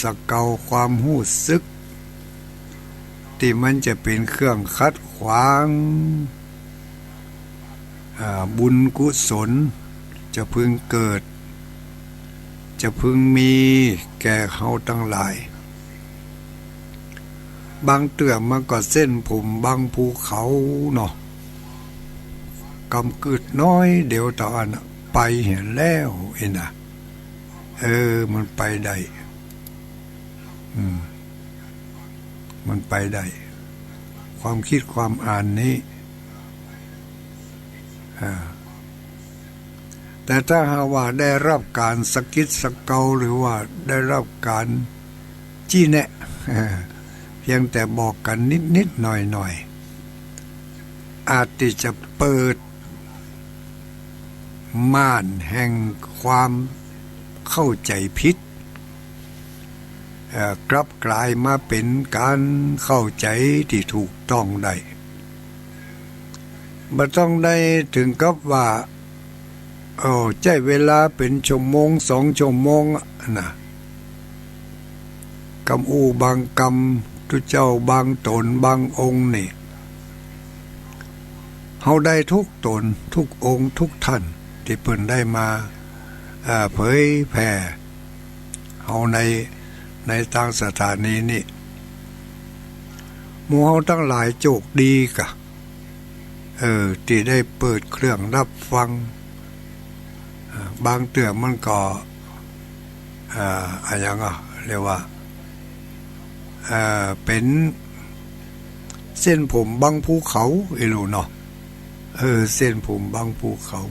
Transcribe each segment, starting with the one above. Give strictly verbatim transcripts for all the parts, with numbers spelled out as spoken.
สะเกาความฮู้สึก ตี้มันจะเป๋นเครื่องขัดขวาง อ่า บุญกุศลจะพึงเกิด จะพึงมีแก่เฮาตังหลาย บางเตื้อมันก็เส้นผมบังภูเขาเนาะ กำกึ๊ดน้อยเดียวเต้าอั้นน่ะ ไปหั้นแล้วอี้นะ เออ มันไปได้ อืม มันไปได้ ความกึ๊ดความอ่านนี้ อ่า แต่ถ้าหากว่าได้ฮับก๋านสะกิดสะเกา หรือว่าได้ฮับก๋าน ชี้แนะ เพียงแต่บอกกั๋นนิดๆ หน่อยๆ อาจตี้จะเปิดม่านแห่งความเข้าใจ๋ผิด เอ่อ กลับก๋ายมาเป๋นก๋านเข้าใจ๋ตี้ถูกต้องได้ บ่ต้องได้เถิงกับว่า โอ้ ใจ๊เวลาเป๋นชั่วโมงสองชั่วโมงอะนะ กำอู้บางกำ ตุ๊เจ้าบางต๋นบางองค์นี่ เฮาได้ทุกต๋นทุกองค์ทุกท่าน ตี้เปิ้นได้มา เอ่อ เผยแผ่เฮาใน ในตางสถานีนี้ หมู่เฮาตังหลายโจคดีก่ะ เออ ตี้ได้เปิดเครื่องฮับฟัง อ่า บางเตื้อมันก็ อ่า อะหยังอะ เรียกว่า เอ่อ เป๋นเส้นผมบังภูเขา อีหลู่เนาะ เออ เส้นผมบังภูเขา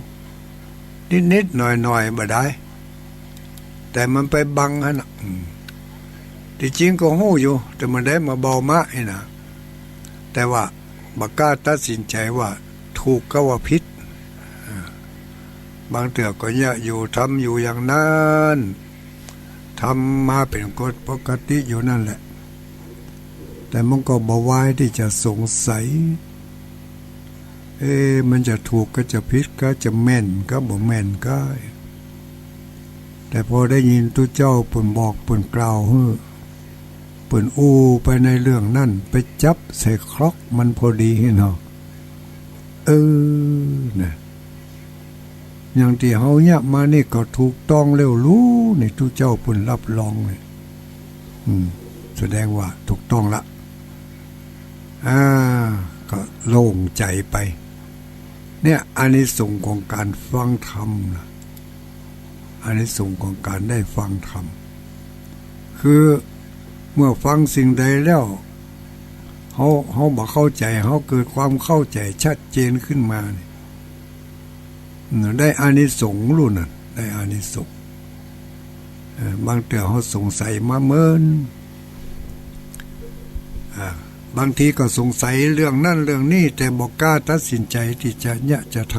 นิดๆ หน่อยๆ บ่ได้ แต่มันไปบังหั้นน่ะ อืม ตี้จริงก็ฮู้อยู่ แต่มันได้มาเบามาอี้นะ แต่ว่า บ่กล้าตัดสินใจ๋ว่าถูกกับว่าผิด อ่า บางเตื้อก็เยียะอยู่ ทำอยู่อย่างนั้น ทำมาเป๋นกฎปกติอยู่นั่นแหละ แต่มันก็บ่วายตี้จะสงสัย เอ๊ะ มันจะถูกก็จะผิดก็จะแม่นก็บ่แม่นก็ แต่พอได้ยินตุ๊เจ้าเปิ้นบอกเปิ้นกล่าวหื้อ เปิ้นอู้ไปในเรื่องนั้น ไปจับใส่ครอกมันพอดีเนาะ เออ นะ อย่างตี้เฮาเยียะมานี่ก็ถูกต้องแล้วหลู่ นี่ตุ๊เจ้าเปิ้นฮับรองนี่ อืม แสดงว่าถูกต้องละ อ่า ก็โล่งใจ๋ไป เนี่ย อานิสงส์ของก๋านฟังธรรมนะ อานิสงส์ของก๋านได้ฟังธรรม คือเมื่อฟังสิ่งใดแล้ว เฮา เฮาบ่เข้าใจ๋ เฮาเกิดความเข้าใจ๋ชัดเจนขึ้นมานี่ อืม ได้อานิสงส์หลู่นั่น ได้อานิสงส์ เอ่อ บางเตื้อเฮาสงสัยมาเมิน อ่า บางทีก็สงสัยเรื่องนั้นเรื่องนี้ แต่บ่กล้าตัดสินใจ๋ตี้จะเยียะจะท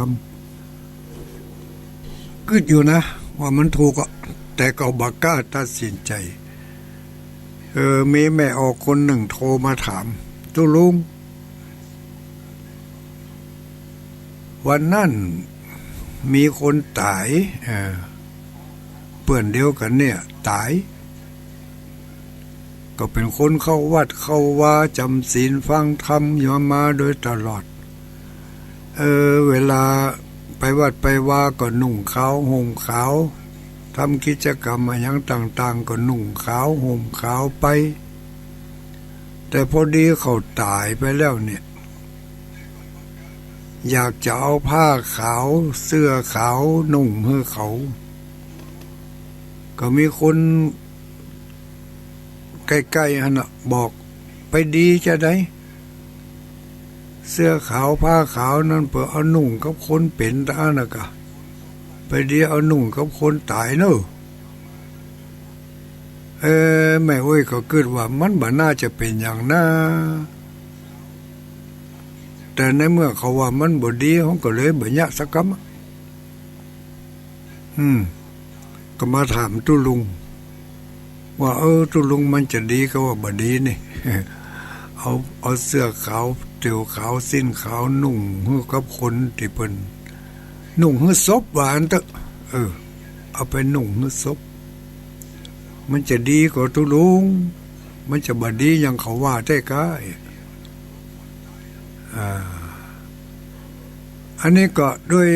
ำ กึ๊ดอยู่นะ ว่ามันถูกอะ แต่ก็บ่กล้าตัดสินใจ๋ เออ มีแม่ออกคนนึ่งโทรมาถาม ตุ๊ลุง วันนั้นมีคนต๋าย เอ่อ เปื้อนเดียวกั๋นเนี่ยต๋าย ก็เป๋นคนเข้าวัดเข้าวา จ๋ำศีลฟังธรรมอยู่มาโดยตลอด เออ เวลาไปวัดไปวาก็นุ่งขาวห่มขาว ทำกิจกรรมอะหยังต่างๆ ก็นุ่งขาวห่มขาวไป แต่พอดีเขาต๋ายไปแล้วเนี่ย อยากจะเอาผ้าขาวเสื้อขาวนุ่งหื้อเขา ก็มีคนใก้ๆ หั้นน่ะบอก ไปดีจาใด เสื้อขาวผ้าขาวนั้นเปิ้นเอานุ่งกับคนเป๋นตะอั้นน่ะกะ ไปดีเอานุ่งกับคนต๋ายเนาะ เออ แม่อุ๊ยก็กึ๊ดว่ามันบ่น่าจะเป๋นหยังนา แต่ในเมื่อเขาว่ามันบ่ดี เฮาก็เลยบ่เยียะสักกำอะ อืม ก็มาถามตุ๊ลุง ว่า เออ ตุ๊ลุง มันจะดีกาว่าบ่ดีนี่ เอา เอาเสื้อขาวตั๋วขาวสิ้นขาวนุ่งหื้อกับคนตี้เปิ้น นุ่งหื้อศพว่าอั้นเต๊อะ เออ เอาไปนุ่งหื้อศพ มันจะดีก่อตุ๊ลุง มันจะบ่ดีอย่างเขาว่าแต๊กา อ่า อันนี้ก็โดย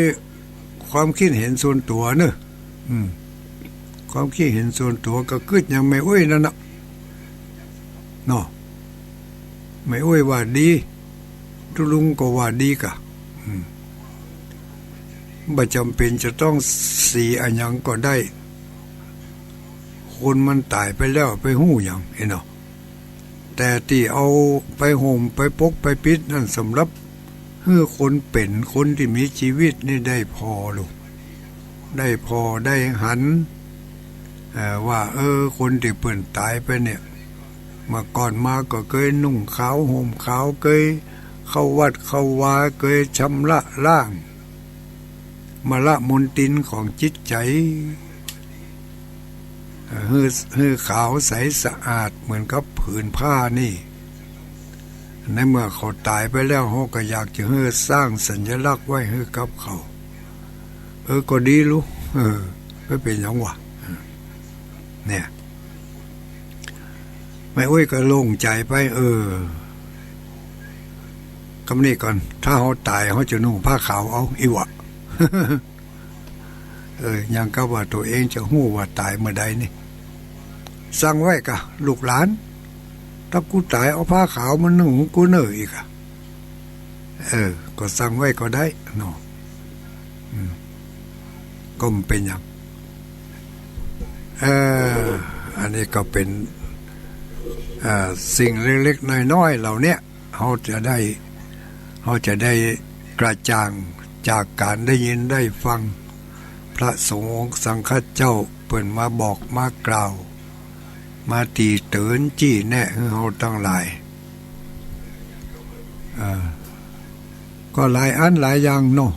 ความกึ๊ดหันส่วนตั๋วเนาะ อืม ความกึ๊ดหันส่วนตั๋วก็กึ๊ดอย่างแม่อุ๊ยนั่นน่ะ เนาะ แม่อุ๊ยว่าดี ตุ๊ลุงก็ว่าดีกา อืม บ่จ๋ำเป๋นจะต้องสีอะหยังก็ได้ คนมันต๋ายไปแล้วไปฮู้หยัง เนาะ แต่ตี้เอาไปห่มไปปกไปปิดนั่นสำหรับหื้อคนเป๋นคนตี้มีจีวิตนี่ได้ผ่อลูก ได้ผ่อได้หัน เอ่อ ว่า เออ คนตี้เปิ้นต๋ายไปเนี่ย เมื่อก่อนมาก็เกยนุ่งขาวห่มขาว เกยเข้าวัดเข้าวา เกยชำระล้าง มลมลทินของจิตใจ๋ เอ่อ หื้อ หื้อขาวใสสะอาดเหมือนกับผืนผ้านี่ ในเมื่อเขาต๋ายไปแล้ว เฮาก็อยากจะหื้อสร้างสัญลักษณ์ไว้หื้อกับเขา เออ ก็ดีลูก เออ บ่เป๋นหยังวะ เออ เนี่ย แม่อุ๊ยก็โล่งใจ๋ไป เออ กำนี้ก่อน ถ้าเฮาต๋าย เฮาจะนุ่งผ้าขาวเอา อี้วะ เออ อย่างกับว่าตั๋วเองจะฮู้ว่าต๋ายเมื่อใดนี่ สั่งไว้กาลูกหลาน ถ้ากูต๋ายเอาผ้าขาวมานุ่งหื้อกูเน่อ อี้กา เออ ก็สั่งไว้ก็ได้เนาะ อืม ก็บ่เป๋นหยัง เออ อันนี้ก็เป๋น เอ่อ สิ่งเล็กๆ น้อยๆ เหล่าเนี้ย เฮาจะได้ เฮาจะได้กระจ่างจากก๋านได้ยินได้ฟัง พระสงฆ์องค์สังฆเจ้าเปิ้นมาบอกมากล่าว มาติเตื๋อนจี้แนะหื้อเฮาตังหลาย เอ่อ ก็หลายอันหลายอย่างเนาะ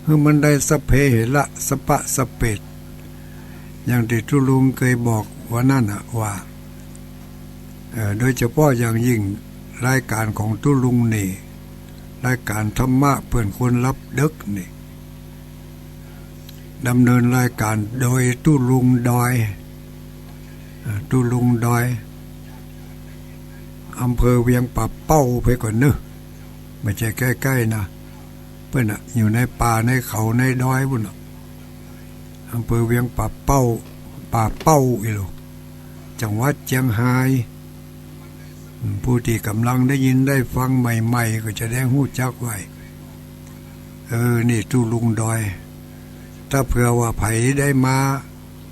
หื้อมันได้สัพเพเหระ สัพพะสัพเพ อย่างตี้ตุ๊ลุงเกยบอกวันนั้นน่ะว่า เอ่อ โดยเฉพาะอย่างยิ่งรายก๋านของตุ๊ลุงนี่ รายก๋านธรรมะเปื้อนคนหลับดึกนี่ ดำเนินรายก๋านโดยตุ๊ลุงดอย เอ่อ ตุ๊ลุงดอย อำเภอเวียงป่าเป้าไปก่อนเนอะ บ่ใจ้ใก้ๆ นะ เปิ้นน่ะ อยู่ในป่าในเขาในดอยปู้นน่ะ อำเภอเวียงป่าเป้า ป่าเป้าอี้ลูก จังหวัดเจียงฮาย อืม ผู้ตี้ก่ำลังได้ยินได้ฟังใหม่ๆ ก็จะได้ฮู้จักไว้ เออ นี่ตุ๊ลุงดอย ถ้าเผื่อว่าใผได้มา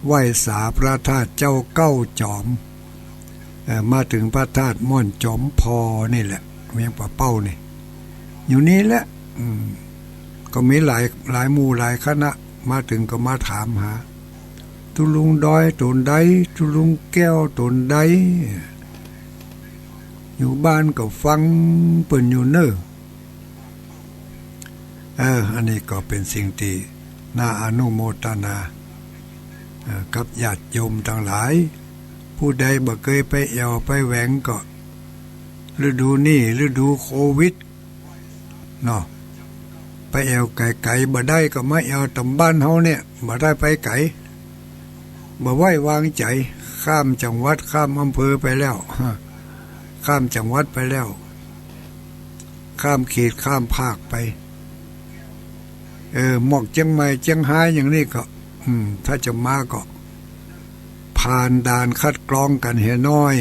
ไหว้สาพระธาตุเจ้าเก้าจอม เอ่อ มาเถิงพระธาตุม่อนจอมพอนี่แหละ เวียงป่าเป้านี่ อยู่นี่แหละ อืม ก็มีหลาย หลายหมู่หลายคณะ มาเถิงก็มาถามหา ตุ๊ลุงดอยต๋นใด ตุ๊ลุงแก้วต๋นใด อยู่บ้านก็ฟังเปิ้นอยู่เน่อ เออ อันนี้ก็เป๋นสิ่งตี้น่าอนุโมทนา เอ่อ กับญาติโยมตังหลาย ผู้ใดบ่เกยไปแอ่วไปแหวงก็ ฤดูนี้ฤดูโควิดเนาะ ไปแอ่วไก๋ๆ บ่ได้ก็มาแอ่วต๋ามบ้านเฮาเนี่ย บ่ได้ไปไก๋ บ่ไว้วางใจ๋ ข้ามจังหวัดข้ามอำเภอไปแล้ว ข้ามจังหวัดไปแล้ว ข้ามเขตข้ามภาคไป เออ หมวกเจียงใหม่เจียงฮายอย่างนี้ก็ อืม ถ้าจะมาก็ ผ่านด่านคัดกรองกั๋นเหียน้อย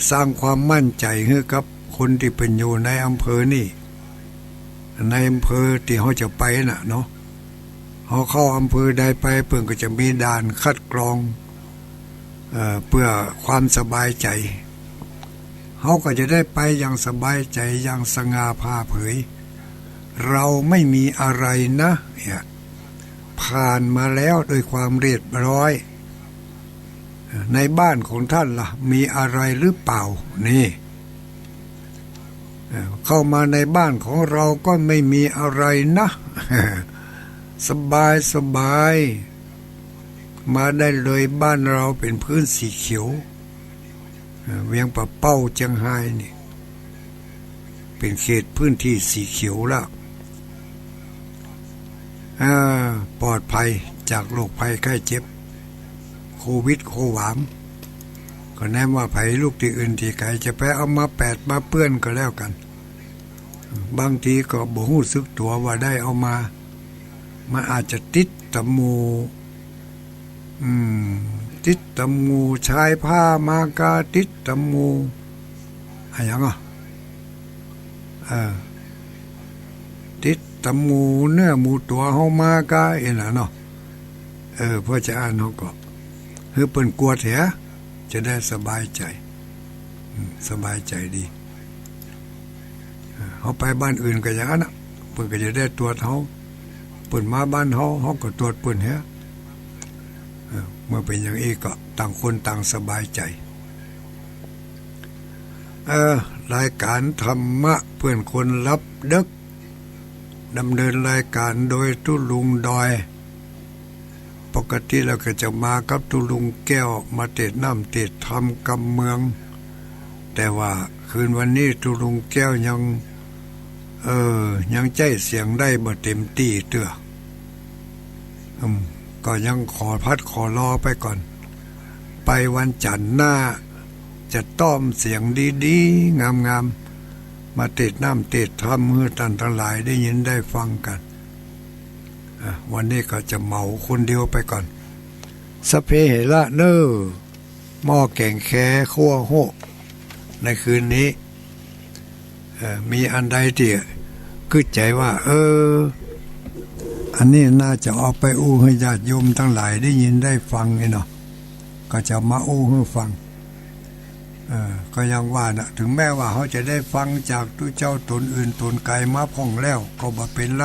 สร้างความมั่นใจ๋หื้อกับคนตี้เปิ้นอยู่ในอำเภอนี่ ในอำเภอตี้เฮาจะไปน่ะเนาะ เฮาเข้าอำเภอใดไป เปิ้นก็จะมีด่านคัดกรอง เอ่อ เปื้อความสบายใจ๋ เฮาก็จะได้ไปอย่างสบายใจ๋ อย่างสง่าผ่าเผย เราไม่มีอะไรนะ เนี่ย ผ่านมาแล้วด้วยความเรียบร้อย ในบ้านของท่านล่ะ มีอะไรหรือเปล่า นี่ เอ่อ เข้ามาในบ้านของเราก็ไม่มีอะไรนะ สบายสบาย มาได้เลย บ้านเราเป๋นพื้นสีเขียว เอ่อ เวียงป่าเป้าเจียงฮายนี่ เป๋นเขตพื้นตี้สีเขียวแล้ว อ่า ปลอดภัยจากโรคภัยไข้เจ็บ โค โควิดโความ ก็แนะนำว่าใผลุกตี้อื่นตี้ไก๋จะไปเอามาแปดมาเปื้อนก็แล้วกั๋น บางทีก็บ่ฮู้สึกตั๋วว่าได้เอามา มันอาจจะติดตำหมู่ อืม ติดตำหมู่ชายผ้ามากา ติดตำหมู่ อะหยังอะ เออ ติดตำหมู่เนื้อหมู่ตั๋วเฮามากา เอ็นน่ะเนาะ เออ เปื้อจะอั้นเฮาก็ หื้อเปิ้นกวดเหีย จะได้สบายใจ๋ อืม สบายใจ๋ดี เออ เฮาไปบ้านอื่นก็อย่างนั้นน่ะ เปิ้นก็จะได้ตรวจเฮา เปิ้นมาบ้านเฮา เฮาก็ตรวจเปิ้นเหีย เออ เมื่อเป๋นอย่างอี้ก็ต่างคนต่างสบายใจ๋ เออ รายก๋านธรรมะเปื้อนคนลับดึก ดำเนินรายก๋านโดยตุ๊ลุงดอย ปกติแล้วก็จะมากับตุ๊ลุงแก้ว มาเตสน์น้ำเตสน์ธรรมกำเมือง แต่ว่าคืนวันนี้ตุ๊ลุงแก้วยัง เออ ยังใจ๊เสียงได้บ่เต๋มตี้เตื้อ อืม ก็ยังขอพักขอรอไปก่อน ไปวันจั๋นทร์หน้า จะต้อมเสียงดีๆ งามๆ มาเตสน์น้ำเตสน์ธรรมหื้อต้านตังหลายได้ยินได้ฟังกั๋น อ่ะ วันนี้ก็จะเหมาคนเดียวไปก่อน สัพเพเหระเน่อ หม้อแก๋งแคคั่วโฮะ ในคืนนี้ เอ่อ มีอันใดตี้กึ๊ดใจ๋ว่า เออ อันนี้น่าจะเอาไปอู้หื้อญาติโยมตังหลายได้ยินได้ฟังนี่เนาะ ก็จะมาอู้หื้อฟัง เออ ก็อย่างว่าน่ะ เถิงแม้ว่าเฮาจะได้ฟังจากตุ๊เจ้าต๋นอื่นต๋นไก๋มาพ่องแล้ว ก็บ่เป๋นไร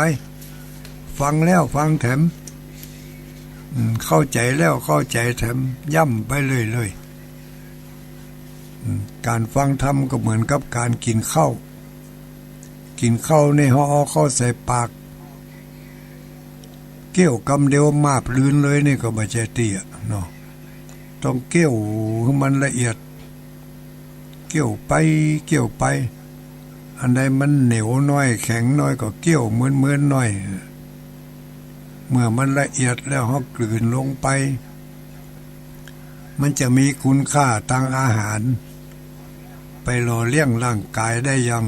ฟังแล้วฟังแถม อืม เข้าใจ๋แล้วเข้าใจ๋แถม ย้ำไปเรื่อยๆ อืม ก๋านฟังธรรมก็เหมือนกับก๋านกิ๋นข้าว กิ๋นข้าวนี่เฮาเอาข้าวใส่ปาก เคี้ยวกำเดียวมาบลืนเลยนี่ก็บ่ใจ้ตี้อะเนาะ ต้องเคี้ยวหื้อมันละเอียด เคี้ยวไปเคี้ยวไป อันใดมันเหนียวหน้อยแข็งหน้อยก็เคี้ยวเมินๆ หน้อย เมื่อมันละเอียดแล้วเฮากลืนลงไป มันจะมีคุณค่าตางอาหาร ไปหล่อเลี้ยงร่างก๋ายได้อย่าง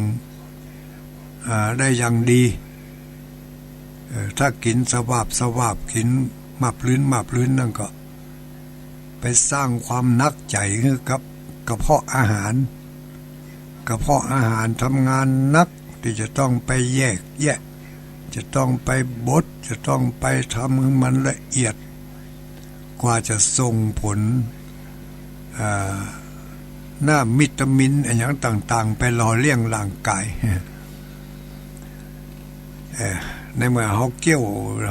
อ่า ได้อย่างดี เอ่อ ถ้ากิ๋นสวาบสวาบ กิ๋นมาบลืนมาบลืนนั่นก็ ไปสร้างความหนักใจ๋หื้อกับกระเพาะอาหาร กระเพาะอาหารทำงานหนักตี้จะต้องไปแยกแยะ จะต้องไปบด จะต้องไปทำหื้อมันละเอียด กว่าจะส่งผล อ่า น้ำวิตามินอะหยังต่างๆ ไปหล่อเลี้ยงร่างก๋าย เอ่อ ในเมื่อเฮาเคี้ยว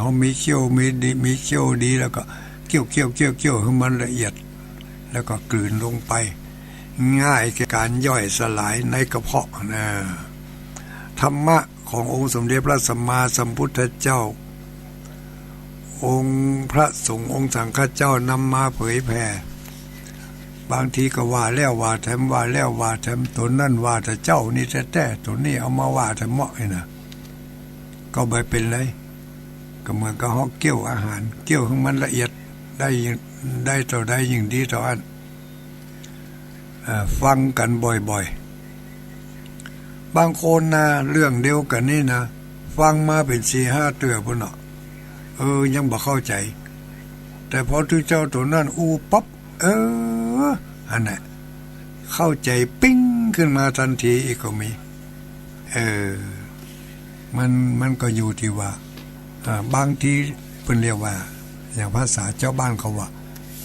เฮามีเขี้ยวมีดี มีเขี้ยวดีแล้วก็เคี้ยว เคี้ยว เคี้ยว เคี้ยวหื้อมันละเอียด แล้วก็กลืนลงไป ง่ายแก่ก๋านย่อยสลายในกระเพาะนะ ธรรมะขององค์สมเด็จพระสัมมาสัมพุทธเจ้า องค์พระสงฆ์องค์สังฆเจ้านำมาเผยแผ่ บางทีก็ว่าแล้วว่าแถม ว่าแล้วว่าแถม ต๋นนั่นว่าแต่เจ้านี่แต๊ๆ ต๋นนี่เอามาว่าแต่เมาะนี่นะ ก็บ่เป๋นไร ก็เหมือนกับเฮาเคี้ยวอาหาร เคี้ยวหื้อมันละเอียด ได้ยิ่ง ได้เต้าใดยิ่งดีเต้าอั้น เอ่อ ฟังกั๋นบ่อยๆ บางคนนะ เรื่องเดียวกั๋นนี่นะ ฟังมาเป๋นสี่ห้าเตื้อปู้นเนาะ เออ ยังบ่เข้าใจ๋ แต่พอตุ๊เจ้าต๋นนั้นอู้ปั๊บ เออ อันนั้น เข้าใจ๋ปิ๊งขึ้นมาตันทีอี้ก็มี เออ มัน มันก็อยู่ตี้ว่า อ่า บางทีเปิ้นเรียกว่า อย่างภาษาจาวบ้านเขาว่า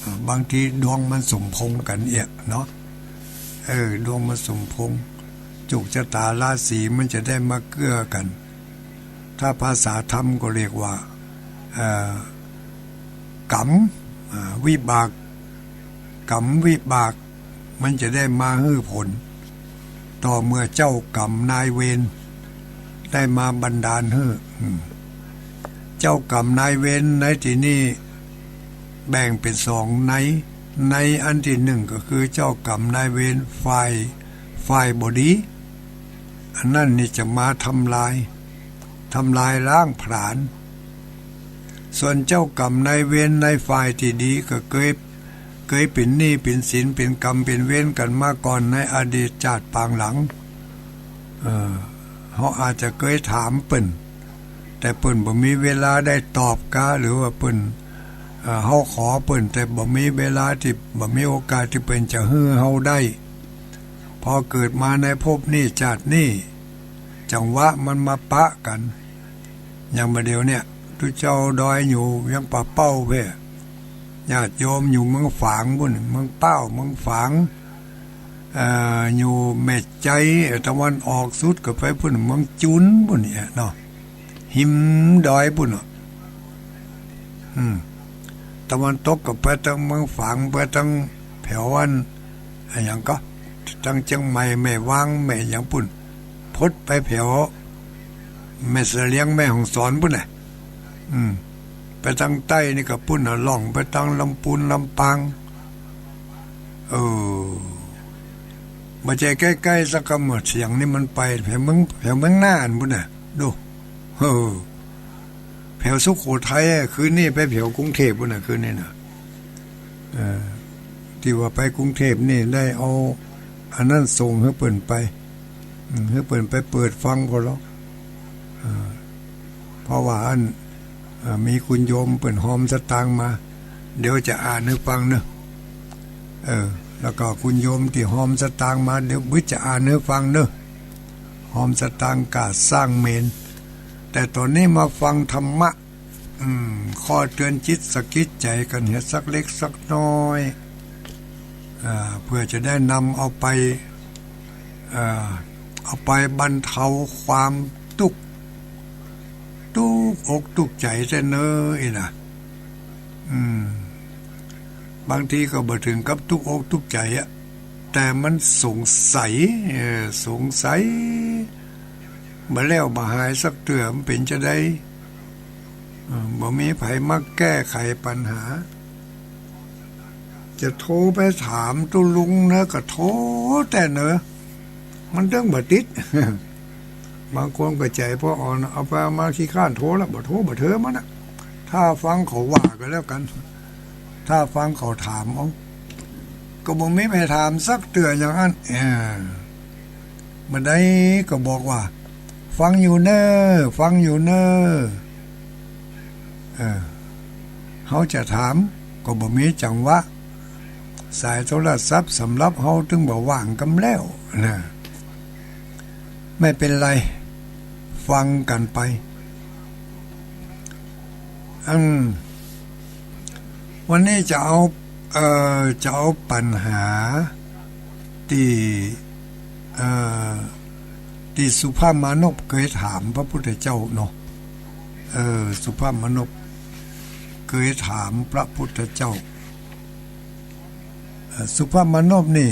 อ่า บางทีดวงมันสมพงษ์กั๋นเอี้ยเนาะ เออ ดวงมันสมพงษ์ จุกชะตาราศีมันจะได้มาเกื้อกั๋น ถ้าภาษาธรรมก็เรียกว่า เอ่อ กรรม อ่า วิบาก กรรมวิบาก มันจะได้มาหื้อผล ต่อเมื่อเจ้ากรรมนายเวรได้มาบันดาลหื้อ อืม เจ้ากรรมนายเวรในตี้นี่แบ่งเป๋นสองใน ในอันตี้นึ่งก็คือเจ้ากรรมนายเวรฝ่าย ฝ่ายบ่ดี อันนั้นนี่จะมาทำลาย ทำลายล้างผลาญ ส่วนเจ้ากรรมนายเวรในฝ่ายตี้ดีก็เกย เกยเป๋นหนี้เป๋นสิน เป๋นกรรมเป๋นเวรกั๋นมาก่อนในอดีตจาติปางหลัง เออ เฮาอาจจะเกยถามเปิ้น แต่เปิ้นบ่มีเวลาได้ตอบกา หรือว่าเปิ้น เอ่อ เฮาขอเปิ้น แต่บ่มีเวลาตี้ บ่มีโอกาสตี้เปิ้นจะหื้อเฮาได้ พอเกิดมาในภพนี้จาตินี้ จังหวะมันมาปะกั๋น อย่างบ่าเดี่ยวเนี่ย ตุ๊เจ้าดอยอยู่เวียงป่าเป้าแพ่ ญาติโยมอยู่เมืองฝางปุ้น เมืองเป้า เมืองฝาง เอ่อ อยู่แม่ใจ เอ่อ ตะวันออกสุดก็ไปปุ้น เมืองจุนปุ้นเนี่ยเนาะ หิมดอยปุ้นเนาะ อืม ตะวันตกก็ไปตางเมืองฝาง ไปตางแผวอัน อะหยังก็ ตางเจียงใหม่ แม่วาง แม่หยังปุ้น พดไปแผว แม่เสลียง แม่ฮ่องสอนปุ้นน่ะ อืม ไปตางใต้นี่ก็ปุ้นน่ะ ล่องไปตางลำปูน ลำปาง เออ บ่ใจ้ใก้ๆ สักกำเมือเสียงนี่มันไปแผวเมือง แผวเมืองน่านปุ้นน่ะ ดู เออ แผวสุโขทัยอะ คืนนี้ไปแผวกรุงเทพฯปุ้นน่ะ คืนนี้น่ะ เอ่อ ตี้ว่าไปกรุงเทพฯนี่ได้เอาอันนั้นส่งหื้อเปิ้นไป อืม หื้อเปิ้นไปเปิดฟังก่อเล่า เอ่อ เพราะว่าอัน เอ่อ มีคุณโยมเปิ้นฮอมสตางค์มา เดี๋ยวจะอ่านหื้อฟังเนาะ เออ แล้วก็คุณโยมตี้ฮอมสตางค์มา เดี๋ยวบึดจะอ่านหื้อฟังเนาะ ฮอมสตางค์ก้าซ้างเมน แต่ต๋อนนี้มาฟังธรรมะ อืม ข้อเตือนจิตสะกิดใจ๋กั๋นเหียสักเล็กสักน้อย อ่า เปื้อจะได้นำเอาไป อ่า เอาไปบรรเทาความตุ๊กข์ ตุ๊กอกตุ๊กใจ๋แต๊เน้อ อี้น่ะ อืม บางทีก็บ่เถิงกับตุ๊กอกตุ๊กใจ๋อะ แต่มันสงสัย เออ สงสัย บ่แล้วบ่หายสักเตื้อ มันเป๋นจาใด เออ บ่มีใผมาแก้ไขปัญหา จะโทรไปถามตุ๊ลุงเนาะ ก็โทรแต๊เนาะ มันตึงบ่ติด บางคนก็ใจ๋ปออ่อน เอาไปเอามาขี้คร้านโทรละ บ่โทรบ่เถิงมันน่ะ ถ้าฟังเขาว่าก็แล้วกั๋น ถ้าฟังเขาถามเอา ก็บ่มีใผถามสักเตื้ออย่างอั้น เออ บ่าใดก็บอกว่า ฟังอยู่เน้อ ฟังอยู่เน้อ เออ เฮาจะถามก็บ่มีจังหวะ สายโทรศัพท์สำหรับเฮาตึงบ่ว่างกำแล้วนะ ไม่เป็นไร ฟังกั๋นไป อืม วันนี้จะเอา เอ่อ จะเอาปัญหาตี้ เอ่อ ตี้สุภาพมานพเกยถามพระพุทธเจ้าเนาะ เอ่อ สุภาพมานพเกยถามพระพุทธเจ้า เอ่อ สุภาพมานพนี่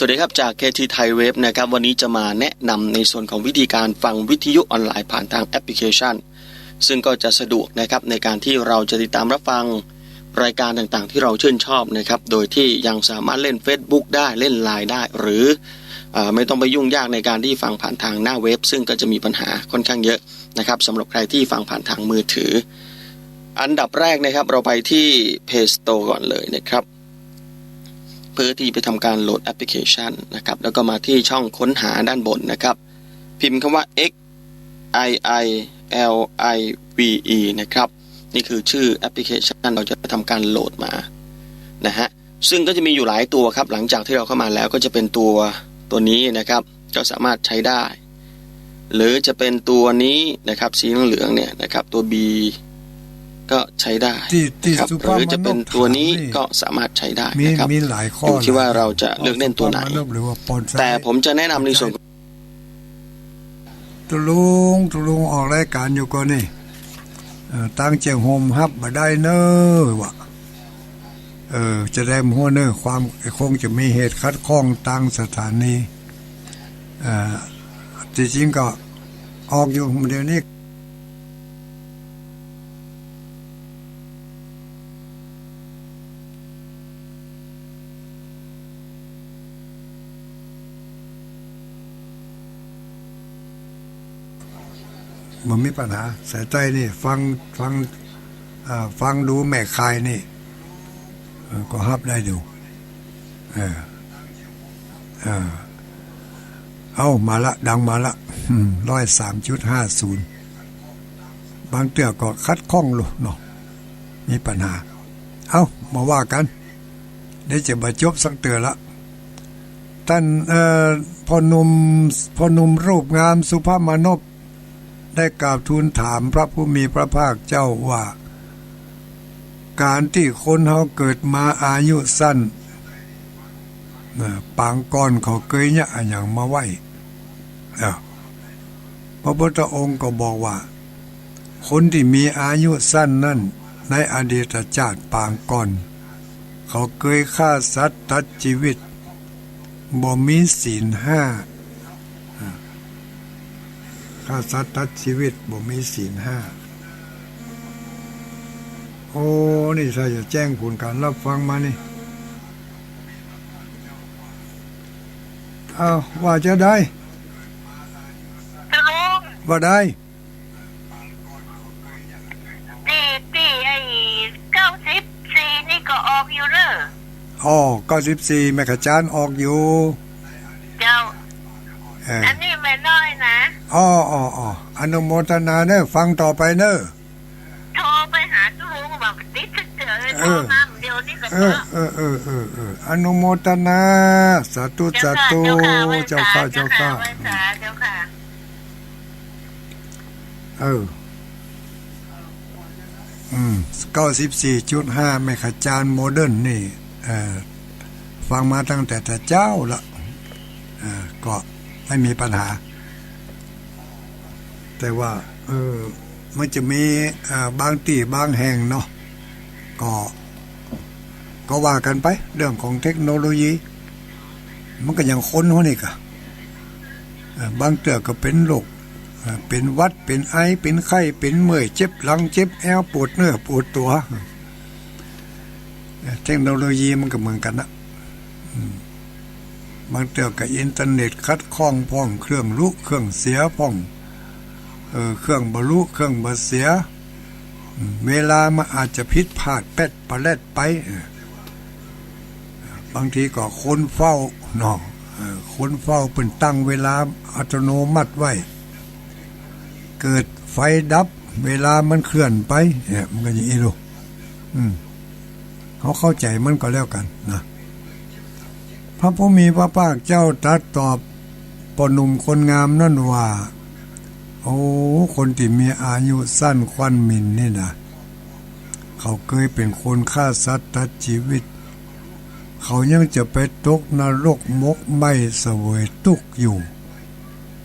สวัสดีครับ จาก เคที ไทยเว็บนะครับ วันนี้จะมาแนะนำในส่วนของวิธีการฟังวิทยุออนไลน์ผ่านทางแอปพลิเคชัน ซึ่งก็จะสะดวกนะครับ ในการที่เราจะติดตามรับฟังรายการต่างๆ ที่เราชื่นชอบนะครับ โดยที่ยังสามารถเล่นเฟซบุ๊กได้ เล่นไลน์ได้ หรือ เอ่อ ไม่ต้องไปยุ่งยากในการที่ฟังผ่านทางหน้าเว็บ ซึ่งก็จะมีปัญหาค่อนข้างเยอะนะครับ สำหรับใครที่ฟังผ่านทางมือถือ อันดับแรกนะครับ เราไปที่ Play Store ก่อนเลยนะครับ เพื่อที่ไปทำการโหลดแอปพลิเคชันนะครับ แล้วก็มาที่ช่องค้นหาด้านบนนะครับ พิมพ์คำว่า X I I L I V E นะครับ นี่คือชื่อแอปพลิเคชัน เราจะทำการโหลดมานะฮะ ซึ่งก็จะมีอยู่หลายตัวครับ หลังจากที่เราเข้ามาแล้วก็จะเป็นตัว ตัวนี้นะครับ ก็สามารถใช้ได้ หรือจะเป็นตัวนี้นะครับ สีเหลืองๆ เนี่ยนะครับ ตัว B ก็ใช้ได้ ตี้ ตี้ นะครับ สุภาพ หรือจะเป็นตัวนี้ มานพ ก็สามารถใช้ได้นะครับ มี มีหลายข้อ อยู่ที่ว่า หลาย เราจะเลือกเล่นตัวไหน สุภาพ มานพ หรือว่าปอนไซ แต่ผมจะแนะนำในส่วน ตุ๊ลุง ตุ๊ลุงออกรายก๋านอยู่ก่อนี่ เอ่อ ตางเจียงโฮมฮับบ่ได้เน่อวะ เออ จะได้บ่ฮู้เน่อ ความ คงจะมีเหตุขัดข้องตางสถานี เอ่อ ตี้จริงก็ออกอยู่เดี๋ยวนี้ บ่มีปัญหา สายใต้นี่ ฟัง ฟัง อ่า ฟังดูแม่ข่ายนี่ เออ ก็ฮับได้อยู่ เออ เออ เอ้า มาละ ดังมาละ อืม ร้อยสามจุดห้าศูนย์ บางเตื้อก็ขัดข้องลูกเนาะ มีปัญหา เอ้า มาว่ากั๋น เดี๋ยวจะบ่จบสักเตื้อละ ต้าน เอ่อ พ่อหนุ่ม พ่อหนุ่มรูปงามสุภาพมานพ ได้กราบทูลถามพระผู้มีพระภาคเจ้าว่า ก๋านตี้คนเฮาเกิดมาอายุสั้น น่ะ ปางก่อนเขาเกยเยียะอะหยังมาไว้ อ่ะ พระพุทธองค์ก็บอกว่า คนตี้มีอายุสั้นนั้น ในอดีตชาติปางก่อน เขาเกยฆ่าสัตว์ตัดชีวิต บ่มีศีลห้า อ่ะ ฆ่าสัตว์ตัดชีวิต บ่มีศีลห้า โอ้ นี่ถ้าจะแจ้งผลก๋านฮับฟังมานี่ อ้าว ว่าจะได้ ตุ๊ลุง ว่าได้ ตี้ ตี้ไอ้เก้าสิบสี่นี่ก็ออกอยู่เน่อ อ๋อ เก้าสิบสี่ แม่ขจารย์ออกอยู่ เจ้า เออ อันนี้แม่น้อยนะ อ๋อ อ๋อ อ๋อ อนุโมทนาเน่อ ฟังต่อไปเน่อ โทรไปหาตุ๊ลุงบ่ติดสักเตื้อ เออ โทรมาเดี๋ยวนี้ก็ เออ เจ้า เออ เออ เออ เออ อนุโมทนา สาธุ เจ้าค่ะ สาธุ เจ้าค่ะ ไหว้สา เจ้าค่ะ เจ้าค่ะ เจ้าค่ะ ไหว้สา เจ้าค่ะ เออ อืม เก้าสิบสี่จุดห้า แม่ขจารย์โมเดิร์นนี่ เอ่อ ฟังมาตั้งแต่ แต่เจ๊าละ เอ่อ ก็ไม่มีปัญหา แต่ว่า เออ มันจะมี เอ่อ บางตี้บางแห่งเนาะ ก็ ก็ว่ากั๋นไป เรื่องของเทคโนโลยี มันก็ยังค้นหัวนี่กะ เอ่อ บางเตื้อก็เป๋นโรค เอ่อ เป๋นหวัด เป๋นไอ เป๋นไข้ เป๋นเมื่อย เจ็บหลัง เจ็บแอว ปวดเนื้อ ปวดตั๋ว เอ่อ เทคโนโลยีมันก็เหมือนกั๋นนะ อืม บางเตื้อก็อินเทอร์เน็ตขัดข้องพ่อง เครื่องลุ เครื่องเสียพ่อง เออ เครื่องบ่ลุ เครื่องบ่เสีย อืม เวลามันอาจจะผิดพลาดแป๊ดปะแลดไป เออ บางทีก็คนเฝ้าเนาะ เออ คนเฝ้าเปิ้นตั้งเวลาอัตโนมัติไว้ เกิดไฟดับ เวลามันเคลื่อนไป เนี่ย มันก็อย่างนี้ลูก อืม เฮาเข้าใจ๋มันก็แล้วกั๋นนะ พระผู้มีพระภาคเจ้าตรัสตอบพ่อหนุ่มคนงามนั้นว่า โอ้ คนตี้มีอายุสั้นควันหมิ่นนี่นะ เขาเกยเป๋นคนฆ่าสัตว์ตัดชีวิต เขายังจะไปตกนรกหมกไหม้เสวยตุ๊กข์อยู่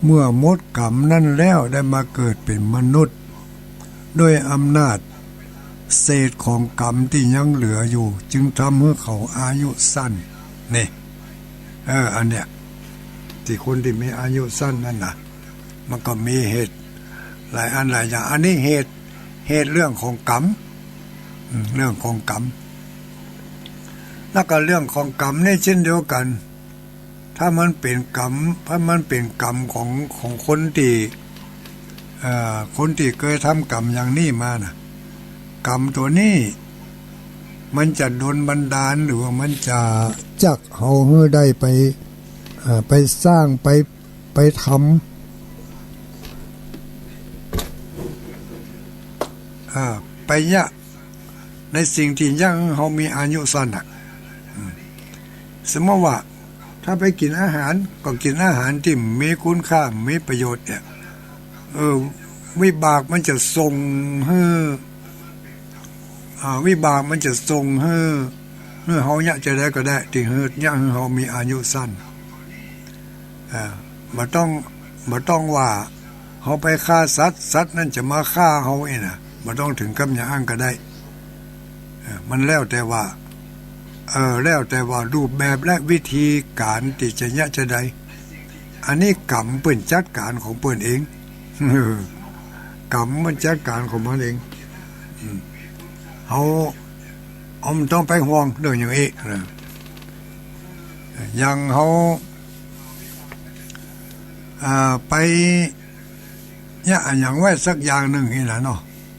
เมื่อหมดกรรมนั้นแล้วได้มาเกิดเป๋นมนุษย์ ด้วยอำนาจเศษของกรรมตี้ยังเหลืออยู่ จึงทำหื้อเขาอายุสั้น นี่ เออ อันเนี้ย ตี้คนตี้มีอายุสั้นนั่นนะ มันก็มีเหตุหลายอันหลายอย่าง อันนี้เหตุ เหตุเรื่องของกรรม อืม เรื่องของกรรม แล้วก็เรื่องของกรรมนี่เช่นเดียวกั๋น ถ้ามันเป๋นกรรม ถ้ามันเป๋นกรรมของ ของคนตี้ เอ่อ คนตี้เกยทำกรรมอย่างนี้มานะ กรรมตั๋วนี้ มันจะดลบันดาล หรือว่ามันจะจักเฮาหื้อได้ไป เอ่อ ไปสร้าง ไป ไปทำ อ่า ไปเยียะในสิ่งตี้ยังเฮามีอายุสั้นน่ะ อืม สมมติว่า ถ้าไปกิ๋นอาหาร ก็กิ๋นอาหารตี้มีคุณค่า มีประโยชน์เนี่ย เออ วิบากมันจะส่งหื้อ อ่า วิบากมันจะส่งหื้อ หื้อเฮาเยียะจาใดก็ได้ ตี้หื้อ เยียะหื้อเฮามีอายุสั้น อ่า บ่ต้อง บ่ต้องว่าเฮาไปฆ่าสัตว์ สัตว์นั้นจะมาฆ่าเฮาอี้นะ บ่ต้องเถิงกับอย่างอั้นก็ได้ เออ มันแล้วแต่ว่า เออ แล้วแต่ว่ารูปแบบและวิธีก๋านตี้จะเยียะจาใด อันนี้กรรมเปิ้นจัดก๋านของเปิ้นเอง กรรมมันจัดก๋านของมันเอง อืม เฮา เฮาบ่ต้องไปห่วงเรื่องอย่างอี้นะ อย่างเฮา อ่า ไป เยียะอะหยังไว้สักอย่างนึ่งอี้นะเนาะ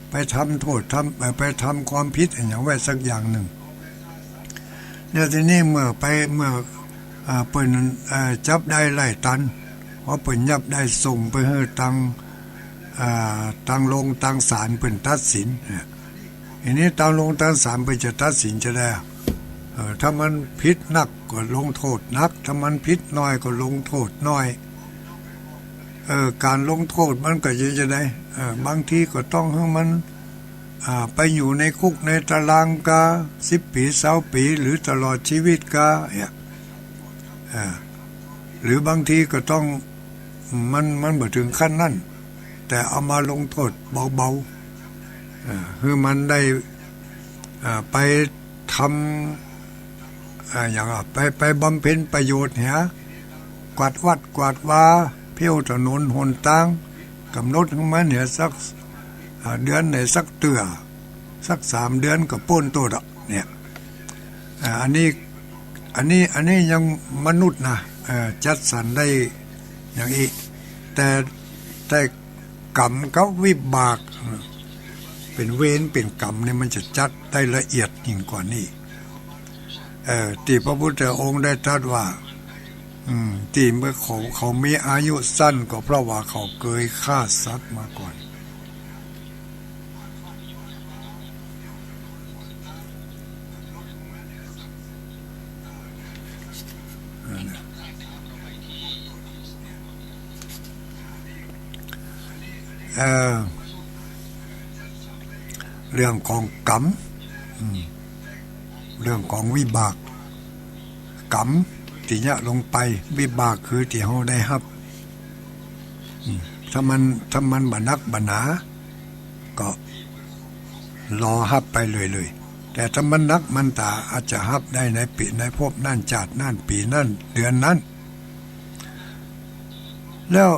ไปทำโต้ษ ทำ เอ่อ ไปทำความผิดอะหยังไว้สักอย่างนึ่ง แล้วทีนี้เมื่อไป เมื่อ เอ่อ เปิ้น เอ่อ จับได้ไล่ตัน พอเปิ้นจับได้ส่งไปหื้อตาง เอ่อ ตางโรงตางศาลเปิ้นตัดสินเนี่ย ทีนี้ตางโรงตางศาลเปิ้นจะตัดสินจาใด เอ่อ ถ้ามันผิดนักก็ลงโต้ษนัก ถ้ามันผิดน้อยก็ลงโต้ษน้อย เอ่อ ก๋านลงโต้ษมันก็จะ จาใด เอ่อ บางทีก็ต้องหื้อมัน อ่า ไปอยู่ในคุกในตารางกา สิบปี๋ ซาวปี๋ หรือตลอดชีวิตกาเนี่ย อ่า หรือบางทีก็ต้อง มัน มันบ่เถิงขั้นนั้น แต่เอามาลงโต้ษเบาๆ อ่า หื้อมันได้ อ่า ไปทำ อ่า อย่างว่า ไป ไปบำเพ็ญประโยชน์เหีย กวาดวัดกวาดวา เผี้ยวถนนหนตาง ก๋ำหนดหื้อมันเหียสัก อ่า เดือนไหนสักเตื้อ สักสามเดือนก็ป๊นโต้ษอะเนี่ย อ่า อันนี้ อันนี้ อันนี้ยังมนุษย์นะ เอ่อ จัดสรรได้อย่างอี้ แต่ แต่กรรมกับวิบาก เอ่อ เป๋นเวรเป๋นกรรมเนี่ยมันจะจัดได้ละเอียดยิ่งกว่านี้ เอ่อ ตี้พระพุทธองค์ได้ตรัสว่า อืม ตี้เมื่อเขา เขามีอายุสั้นก็เพราะว่าเขาเกยฆ่าสัตว์มาก่อน เอ่อ เรื่องของกรรม อืม เรื่องของวิบาก กรรมตี้เยียะลงไป วิบากคือตี้เฮาได้ฮับ อืม ถ้ามัน ถ้ามันบ่หนักบ่หนา ก็รอฮับไปเลยๆ แต่ถ้ามันหนักมันต๋า อาจจะฮับได้ในปี๋ ในภพนั้น จาตินั้น ปี๋นั้น เดือนนั้น แล้ว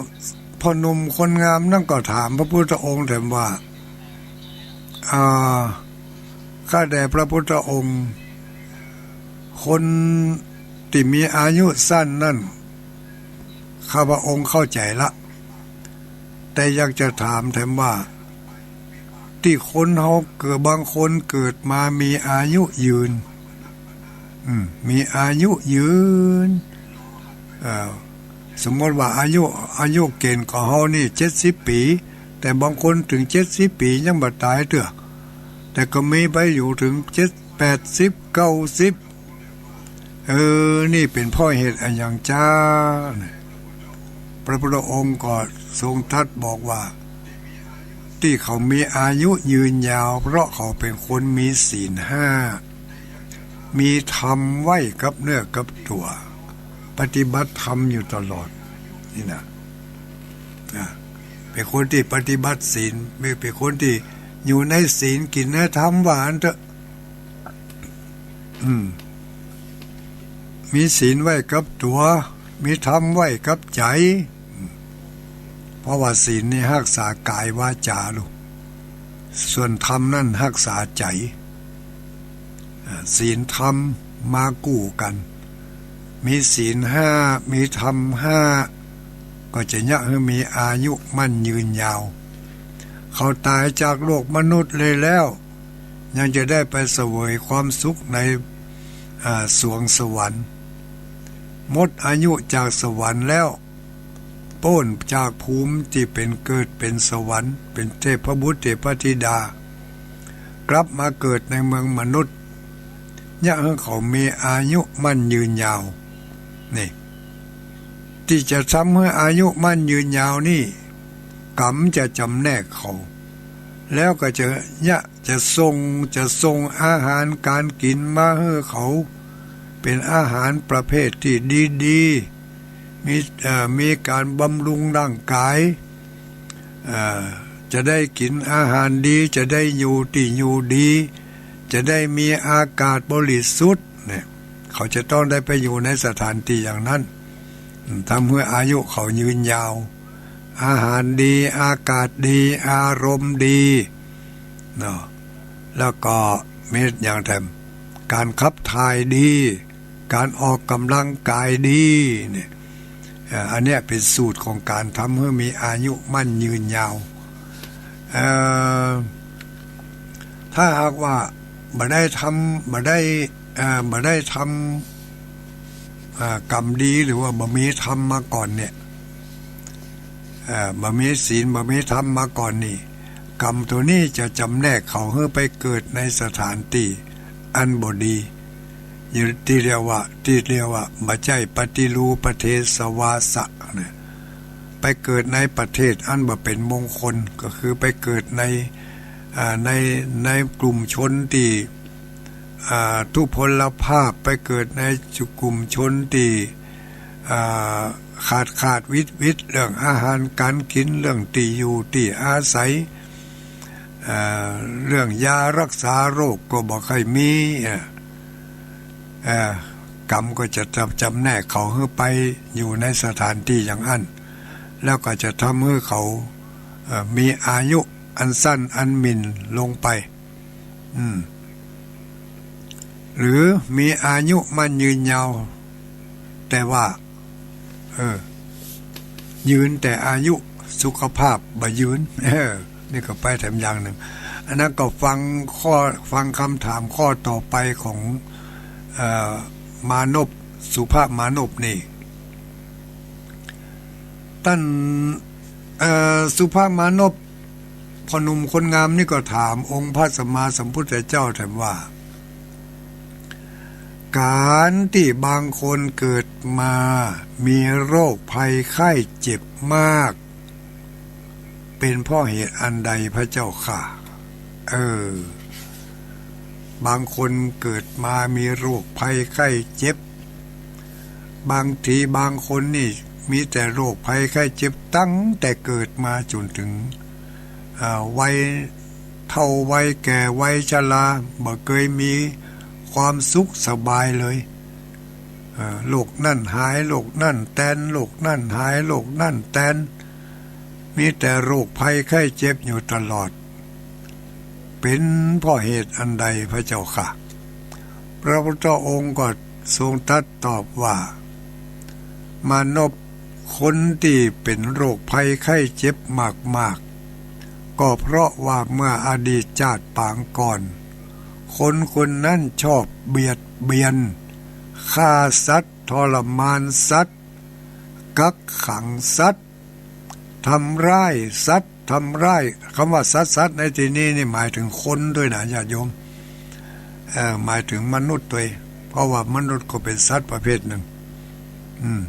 พ่อหนุ่มคนงามนั้นก็ถามพระพุทธองค์แถมว่า อ่า ข้าแต่พระพุทธองค์ คนตี้มีอายุสั้นนั้น ข้าพระองค์เข้าใจ๋ละ แต่อยากจะถามแถมว่า ตี้คนเฮาเกิด บางคนเกิดมามีอายุยืน อืม มีอายุยืน เอ่อ สมมติว่าอายุ อายุเกณฑ์ของเฮานี่เจ็ดสิบปี๋ แต่บางคนเถิงเจ็ดสิบปี๋ยังบ่ต๋ายเตื้อ แต่ก็มีไปอยู่เถิงเจ็ด แปดสิบ เก้าสิบ เออ นี่เป๋นเพราะเหตุอะหยังจา พระพุทธองค์ก็ทรงตรัสบอกว่า ตี้เขามีอายุยืนยาว เพราะเขาเป๋นคนมีศีลห้า มีธรรมไว้กับเนื้อกับตั๋ว ปฏิบัติธรรมอยู่ตลอด นี่นะ อ่ะ เป๋นคนตี้ปฏิบัติศีล เป๋น เป๋นคนตี้อยู่ในศีล กิ๋นในธรรม ว่าอั้นเต๊อะ อืม มีศีลไว้กับตั๋ว มีธรรมไว้กับใจ๋ อืม เพราะว่าศีลนี่ฮักษากายวาจาลูก ส่วนธรรมนั้นฮักษาใจ๋ อ่า ศีลธรรมมากู้กั๋น มีศีลห้า มีธรรมห้า ก็จะเยียะหื้อมีอายุมั่นยืนยาว เขาต๋ายจากโลกมนุษย์เลยแล้ว ยังจะได้ไปเสวยความสุขใน อ่า สวงสวรรค์ หมดอายุจากสวรรค์แล้ว ป๊นจากภูมิตี้เป๋นเกิดเป๋นสวรรค์ เป๋นเทพบุตรเทพธิดา กลับมาเกิดในเมืองมนุษย์ เยียะหื้อเขามีอายุมั่นยืนยาว นี่ ตี้จะทำหื้ออายุมั่นยืนยาวนี่ กรรมจะจ๋ำแนกเขา แล้วก็จะเยียะ จะส่ง จะส่งอาหารก๋านกิ๋นมาหื้อเขา เป๋นอาหารประเภทตี้ดีๆ มี เอ่อ มีก๋านบำรุงร่างก๋าย เอ่อ จะได้กิ๋นอาหารดี จะได้อยู่ตี้อยู่ดี จะได้มีอากาศบริสุทธิ์เนี่ย เขาจะต้องได้ไปอยู่ในสถานตี้อย่างนั้น อืม ทำหื้ออายุเขายืนยาว อาหารดี อากาศดี อารมณ์ดี เนาะ แล้วก็มีอย่างแถม ก๋านขับถ่ายดี ก๋านออกก๋ำลังก๋ายดีเนี่ย เอ่อ อันเนี้ยเป๋นสูตรของก๋านทำหื้อมีอายุมั่นยืนยาว เอ่อ ถ้าหากว่าบ่ได้ทำ บ่ได้ เอ่อ บ่ได้ทำ เอ่อ กรรมดี หรือว่าบ่มีธรรมมาก่อนเนี่ย เอ่อ บ่มีศีล บ่มีธรรมมาก่อนนี่ กรรมตั๋วนี้จะจำแนกเขาหื้อไปเกิดในสถานตี้อันบ่ดี อยู่ตี้เรียกว่า ตี้เรียกว่าบ่ใจ้ปฏิรูปเทศวาสะเนี่ย ไปเกิดในประเทศอันบ่เป๋นมงคล ก็คือไปเกิดใน อ่า ใน ในกลุ่มชนตี้ อ่า ทุพพลภาพ ไปเกิดในกลุ่มชนตี้ อ่า ขาดขาดวิดวิด เรื่องอาหารก๋านกิ๋น เรื่องตี้อยู่ตี้อาศัย อ่า เรื่องยารักษาโรคก็บ่ค่อยมี อ่า อ่า กรรมก็จะจำ จำแนกเขาหื้อไปอยู่ในสถานตี้อย่างอั้น แล้วก็จะทำหื้อเขา เอ่อ มีอายุอันสั้นอันหมิ่นลงไป อืม หรือมีอายุมั่นยืนยาว แต่ว่า เออ ยืนแต่อายุ สุขภาพบ่ยืน เออ นี่ก็ไปแถมอย่างนึ่ง อันนั้นก็ฟังข้อ ฟังคำถามข้อต่อไปของ เอ่อ มานพ สุภาพมานพนี่ ต้าน เอ่อ สุภาพมานพ พ่อหนุ่มคนงามนี่ก็ถามองค์พระสัมมาสัมพุทธเจ้าแถมว่า ก๋านตี้บางคนเกิดมามีโรคภัยไข้เจ็บมาก เป๋นเพราะเหตุอันใดพระเจ้าข้า เออ บางคนเกิดมามีโรคภัยไข้เจ็บ บางทีบางคนนี่มีแต่โรคภัยไข้เจ็บตั้งแต่เกิดมาจ๋นถึง อ่า วัยเฒ่าวัยแก่วัยชรา บ่เกยมีความสุขสบายเลย เอ่อ โรคนั่นหาย โรคนั่นแตน โรคนั่นหาย โรคนั่นแตน มีแต่โรคภัยไข้เจ็บอยู่ตลอด เป๋นเพราะเหตุอันใดพระเจ้าข้า พระพุทธองค์ก็ทรงตรัสตอบว่า มานพ คนตี้เป๋นโรคภัยไข้เจ็บมากๆ ก็เพราะว่าเมื่ออดีตจาติปางก่อน คนคนนั้นชอบเบียดเบียน ฆ่าสัตว์ ทรมานสัตว์ กักขังสัตว์ ทำร้ายสัตว์ ทำร้าย คำว่าสัตว์ สัตว์ในตี้นี้นี่หมายถึงคนตวยนะญาติโยม เอ่อ หมายถึงมนุษย์ตวย เพราะว่ามนุษย์ก็เป๋นสัตว์ประเภทนึ่ง อืม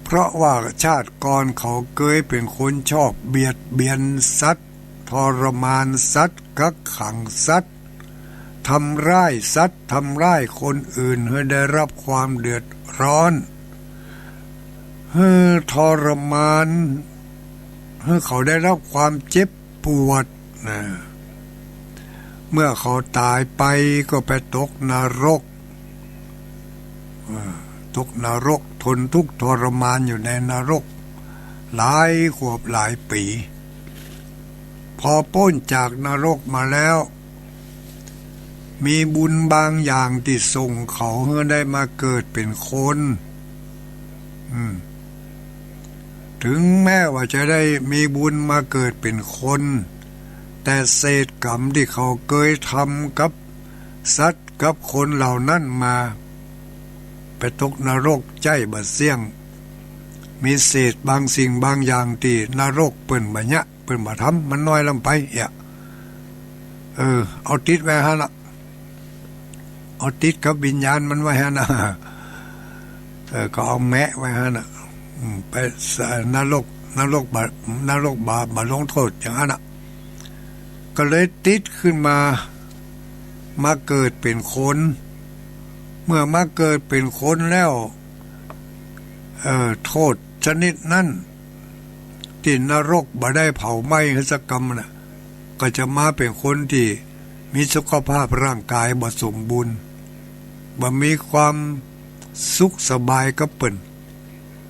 เพราะว่าชาติก่อนเขาเกยเป๋นคนชอบเบียดเบียนสัตว์ ทรมานสัตว์ กักขังสัตว์ ทำร้ายสัตว์ ทำร้ายคนอื่น หื้อได้รับความเดือดร้อน หื้อทรมาน หื้อเขาได้รับความเจ็บปวดนะ เมื่อเขาต๋ายไปก็ไปตกนรก อ่า ตกนรก ทนทุกข์ทรมานอยู่ในนรก หลายขวบหลายปี๋ พอป๊นจากนรกมาแล้ว มีบุญบางอย่างตี้ส่งเขาหื้อได้มาเกิดเป๋นคน อืม ถึงแม้ว่าจะได้มีบุญมาเกิดเป๋นคน แต่เศษกรรมตี้เขาเกยทำกับสัตว์กับคนเหล่านั้นมา ไปตกนรกใจ๊บ่เสี้ยง มีเศษบางสิ่งบางอย่างตี้นรกเปิ้นบ่เยียะ เปิ้นบ่ทำ มันน้อยล้ำไปเอี้ย เออ เอาติดไว้หั้นน่ะ เอาติดกับวิญญาณมันไว้หั้นน่ะ เออ ก็เอาแมะไว้หั้นน่ะ อืม ไปส- นรก นรกบ่ นรกบ่า บ่ลงโต้ษอย่างหั้นน่ะ ก็เลยติดขึ้นมา มาเกิดเป๋นคน เมื่อมาเกิดเป๋นคนแล้ว เอ่อ โต้ษชนิดนั้น ตี้นรกบ่ได้เผาไหม้หื้อสักกำน่ะ ก็จะมาเป๋นคนตี้มีสุขภาพร่างก๋ายบ่สมบูรณ์ บ่มีความสุขสบายกับเปิ้น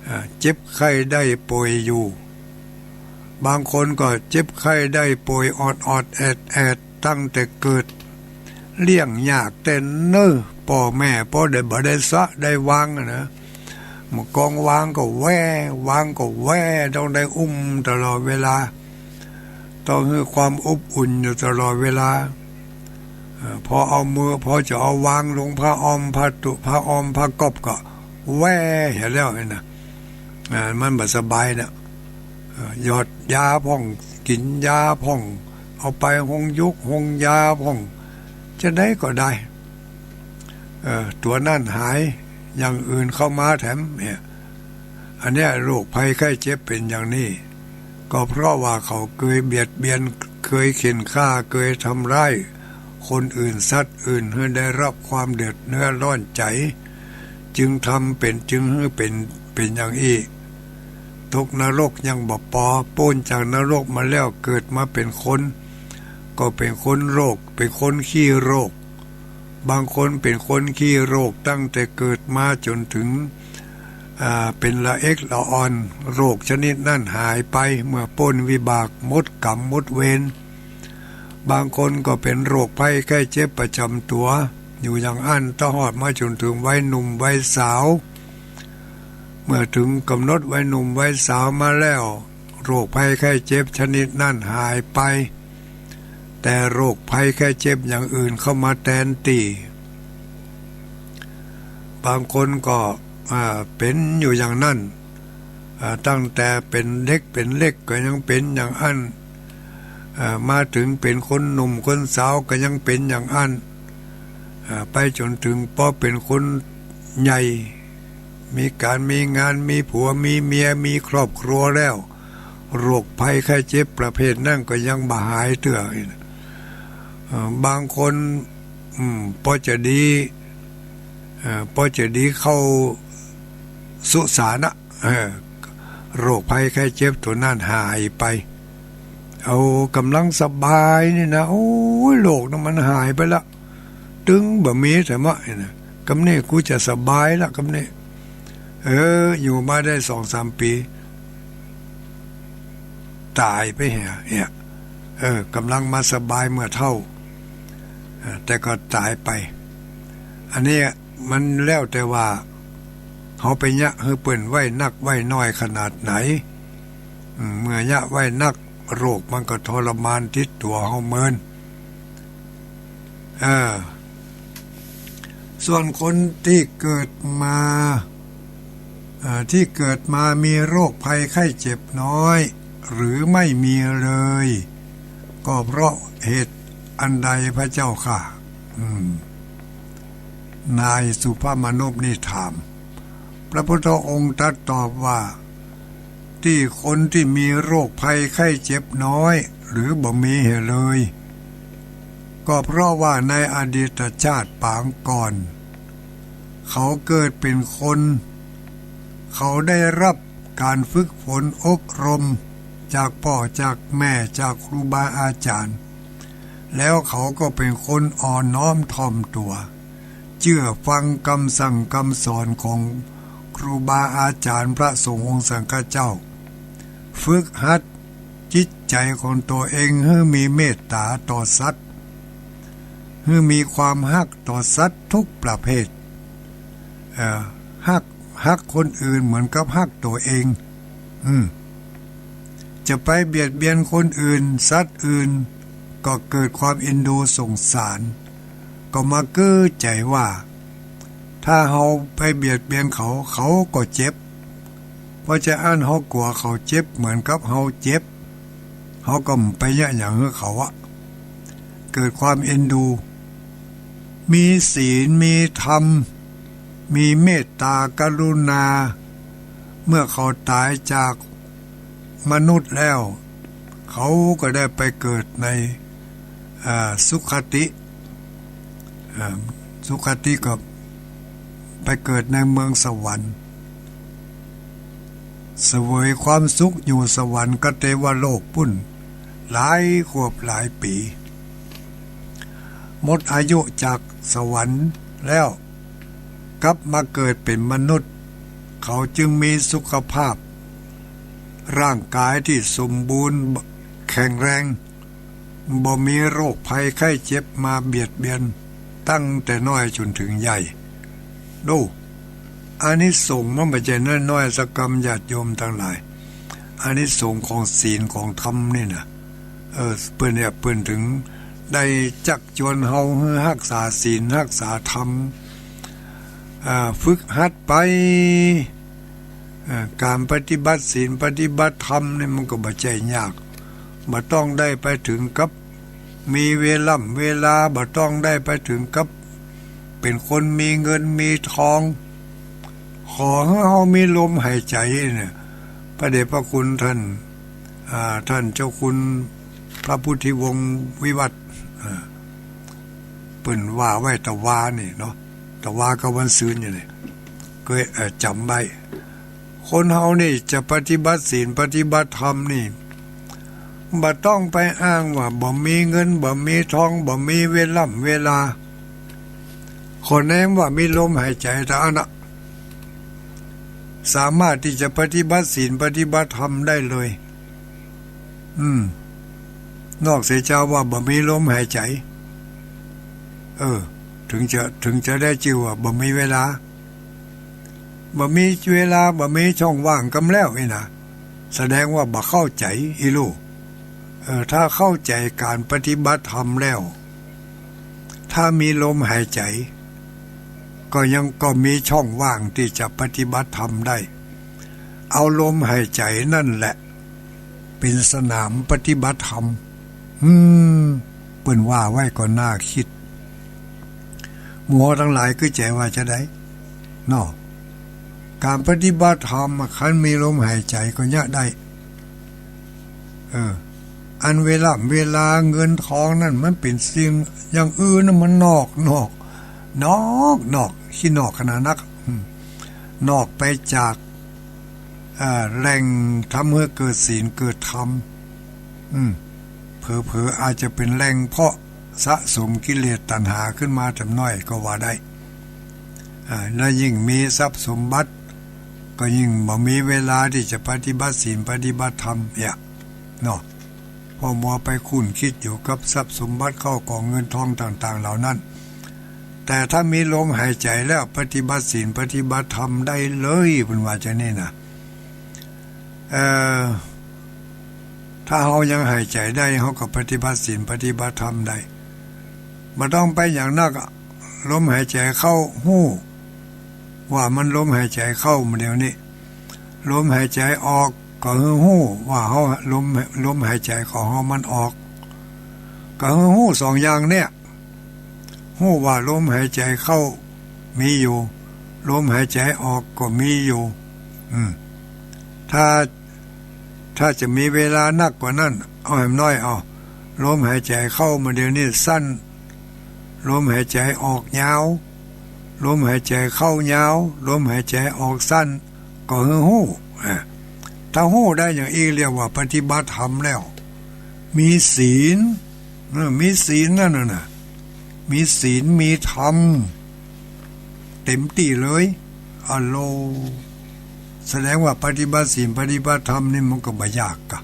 อ่า เจ็บไข้ได้ป่วยอยู่ บางคนก็เจ็บไข้ได้ป่วยออดๆ แอดๆ ตั้งแต่เกิด เลี้ยงยากแต๊เน่อ ป้อแม่ป้อได้บ่ได้สะได้วางอะนะ เมื่อกองวางก็แว่ วางก็แว่ ต้องได้อุ้มตลอดเวลา ต้องหื้อความอบอุ่นอยู่ตลอดเวลา เอ่อ พอเอามือ พอจะเอาวางลงผ้าอ้อม ผ้าตุ ผ้าอ้อม ผ้าก๊อบก็แว่เหียแล้วนี่นะ อ่า มันบ่สบายนะ เอ่อ หยอดยาพ่อง กิ๋นยาพ่อง เอาไปโฮงหยุกโฮงยาพ่อง จะใดก็ได้ เอ่อ ตั๋วนั้นหาย อย่างอื่นเข้ามาแถมเนี่ย อันเนี้ยโรคภัยไข้เจ็บเป๋นอย่างนี้ ก็เพราะว่าเขาเกยเบียดเบียน เกยเข่นฆ่า เกยทำร้ายคนอื่น สัตว์อื่น หื้อได้รับความเดือดเนื้อร้อนใจ๋ จึงทำเป๋น จึงหื้อเป๋น เป๋นอย่างอี้ ตกนรกยังบ่ปอ ป๊นจากนรกมาแล้วเกิดมาเป๋นคน ก็เป๋นคนโรค เป๋นคนขี้โรค บางคนเป๋นคนขี้โรคตั้งแต่เกิดมาจ๋นถึง อ่า เป๋นละเอ็กละอ่อน โรคชนิดนั้นหายไปเมื่อป๊นวิบาก หมดกรรมหมดเวร บางคนก็เป๋นโรคภัยไข้เจ็บประจ๋ำตั๋ว อยู่อย่างอั้นตลอดมาจ๋นถึงวัยหนุ่มวัยสาว เมื่อถึงก๋ำหนดวัยหนุ่มวัยสาวมาแล้ว โรคภัยไข้เจ็บชนิดนั้นหายไป แต่โรคภัยไข้เจ็บอย่างอื่นเข้ามาแตนตี้ บางคนก็ อ่า เป๋นอยู่อย่างนั้น อ่า ตั้งแต่เป๋นเด็กเป๋นเล็กก็ยังเป๋นอย่างอั้น อ่า มาถึงเป๋นคนหนุ่มคนสาวก็ยังเป๋นอย่างอั้น อ่า ไปจ๋นถึงปอเป๋นคนใหญ่ มีก๋านมีงาน มีผัวมีเมีย มีครอบครัวแล้ว โรคภัยไข้เจ็บประเภทนั้นก็ยังบ่หายเตื้อ เอ่อ บางคน อืม ปอจะดี เอ่อ ปอจะดีเข้าสุสานน่ะ เออ โรคภัยไข้เจ็บตั๋วนั้นหายไป เอา ก๋ำลังสบายนี่นะ โอ้ย โรคนั้นมันหายไปละ ตึงบ่มีแถมอะ นี่นะ กำนี้กูจะสบายละ กำนี้ เออ อยู่มาได้สองสามปี๋ ต๋ายไปเหีย เนี่ย เออ ก๋ำลังมาสบายเมื่อเฒ่า เออ แต่ก็ต๋ายไป อันนี้มันแล้วแต่ว่า เฮาไปเยียะหื้อเปิ้นไว้นักไว้น้อยขนาดไหน อืม เมื่อเยียะไว้นัก โรคมันก็ทรมานติดตั๋วเฮาเมิน เออ ส่วนคนตี้เกิดมา เอ่อ ที่เกิดมามีโรคภัยไข้เจ็บน้อย หรือไม่มีเลย ก็เพราะเหตุอันใดพระเจ้าข้า อืม นายสุภมนุปนี่ถาม พระพุทธองค์ตรัสตอบว่า ตี้คนตี้มีโรคภัยไข้เจ็บน้อย หรือบ่มีเหียเลย ก็เพราะว่าในอดีตชาติปางก่อน เขาเกิดเป๋นคน เขาได้รับก๋านฝึกฝนอบรมจากป้อจากแม่จากครูบาอาจ๋ารย์ แล้วเขาก็เป๋นคนอ่อนน้อมถ่อมตั๋ว เจื้อฟังกำสั่งกำสอนของครูบาอาจ๋ารย์พระสงฆ์องค์สังฆเจ้า ฝึกหัดจิตใจ๋ของตั๋วเองหื้อมีเมตต๋าต่อสัตว์ หื้อมีความฮักต่อสัตว์ทุกประเภท เอ่อ ฮัก ฮักคนอื่นเหมือนกับฮักตั๋วเอง อืม จะไปเบียดเบียนคนอื่น สัตว์อื่น ก็เกิดความเอ็นดูสงสาร ก็มาเกอใจ๋ว่า ถ้าเฮาไปเบียดเบียนเขา เขาก็เจ็บ เพราะจะอั้นเฮากั๋วเขาเจ็บเหมือนกับเฮาเจ็บ เฮาก็บ่ไปเยียะหยังหื้อเขาอะ เกิดความเอ็นดู มีศีล มีธรรม มีเมตต๋ากรุณา เมื่อเขาต๋ายจากมนุษย์แล้ว เขาก็ได้ไปเกิดใน อ่า สุคติ อ่า สุคติก็ไปเกิดในเมืองสวรรค์ เสวยความสุขอยู่สวรรค์กับเตวโลกปุ้นหลายขวบหลายปี๋ หมดอายุจากสวรรค์แล้ว กลับมาเกิดเป๋นมนุษย์ เขาจึงมีสุขภาพร่างกายตี้สมบูรณ์แข็งแรง บ่มีโรคภัยไข้เจ็บมาเบียดเบียน ตั้งแต่น้อยจ๋นเถิงใหญ่ ดู อานิสงส์มันบ่ใจ้น้อยๆ สักกำ ญาติโยมตังหลาย อานิสงส์ของศีลของธรรมนี่นะ เออ เปิ้นเนี่ย เปิ้นเถิงได้จักจวนเฮาหื้อฮักษาศีลฮักษาธรรม อ่า ฝึกหัดไป อ่า ก๋านปฏิบัติศีลปฏิบัติธรรมนี่มันก็บ่ใจ้ยาก บ่ต้องได้ไปเถิงกับมีเวล่ำเวลา บ่ต้องได้ไปเถิงกับเป๋นคนมีเงินมีทอง ขอหื้อเฮามีลมหายใจ๋เนี่ย พระเดชพระคุณท่าน อ่า ท่านเจ้าคุณพระพุทธิวงศ์วิวัฒน์ อ่า เปิ้นว่าไว้ตะวานี่เนาะ ตะวากับวันซืนอยู่นี่ ก็ เอ่อ จ๋ำไว้ คนเฮานี่จะปฏิบัติศีลปฏิบัติธรรมนี่ บ่ต้องไปอ้างว่าบ่มีเงินบ่มีทอง บ่มีเวล่ำเวลา ขอแนมว่ามีลมหายใจ๋เต้าอั้นนะ สามารถตี้จะปฏิบัติศีลปฏิบัติธรรมได้เลย อืม นอกเสียจากว่าบ่มีลมหายใจ๋ เออ เถิงจะ เถิงจะได้จื้อว่าบ่มีเวลา บ่มีเวลา บ่มีช่องว่างกำแล้วอี้นะ แสดงว่าบ่เข้าใจ๋อี้ลู่ เออ ถ้าเข้าใจ๋ก๋านปฏิบัติธรรมแล้ว ถ้ามีลมหายใจ๋ ก็ยัง ก็มีช่องว่างตี้จะปฏิบัติธรรมได้ เอาลมหายใจ๋นั่นแหละ เป๋นสนามปฏิบัติธรรม อืม เปิ้นว่าไว้ก็น่าคิด หมู่เฮาตังหลายกึ๊ดใจ๋ว่าจาใด เนาะ ก๋านปฏิบัติธรรมอะ คันมีลมหายใจ๋ก็เยียะได้ เออ อันเวล่ำเวลาเงินทองนั่นมันเป๋นสิ่งอย่างอื่นนะ มันนอก นอก นอก นอก ขี้นอกขนาดนัก อืม นอกไปจาก อ่า แหล่งทำหื้อเกิดศีลเกิดธรรม อืม เผลอๆ อาจจะเป๋นแหล่งเพาะสะสมกิเลสตัณหาขึ้นมาแถมน้อยก็ว่าได้ อ่า และยิ่งมีทรัพย์สมบัติ ก็ยิ่งบ่มีเวลาตี้จะปฏิบัติศีลปฏิบัติธรรมเนี่ย เนาะ เพราะมัวไปคุ้นคิดอยู่กับทรัพย์สมบัติเข้าของเงินทองต่างๆ เหล่านั้น แต่ถ้ามีลมหายใจ๋แล้วปฏิบัติศีลปฏิบัติธรรมได้เลย เปิ้นว่าจานี้นะ เอ่อ ถ้าเฮายังหายใจ๋ได้ เฮาก็ปฏิบัติศีลปฏิบัติธรรมได้ บ่ต้องไปอย่างนักอะ ลมหายใจ๋เข้าฮู้ว่ามันลมหายใจ๋เข้ามาเดี๋ยวนี้ ลมหายใจ๋ออกก็หื้อฮู้ว่าเฮา ลม ลมหายใจ๋ของเฮามันออก ก็หื้อฮู้สองอย่างเนี่ย ฮู้ว่าลมหายใจ๋เข้ามีอยู่ ลมหายใจ๋ออกก็มีอยู่ อืม ถ้า ถ้าจะมีเวลานักกว่านั้น เอาแหมน้อยเอา ลมหายใจ๋เข้ามาเดี๋ยวนี้สั้น ลมหายใจ๋ออกยาว ลมหายใจ๋เข้ายาว ลมหายใจ๋ออกสั้น ก็หื้อฮู้ อ่า ถ้าฮู้ได้อย่างอี้เรียกว่าปฏิบัติธรรมแล้ว มีศีล เออ มีศีลนั่นน่ะนะ มีศีลมีธรรมเต็มตี้เลย อะโล แสดงว่าปฏิบัติศีลปฏิบัติธรรมนี่มันก็บ่ยากกะ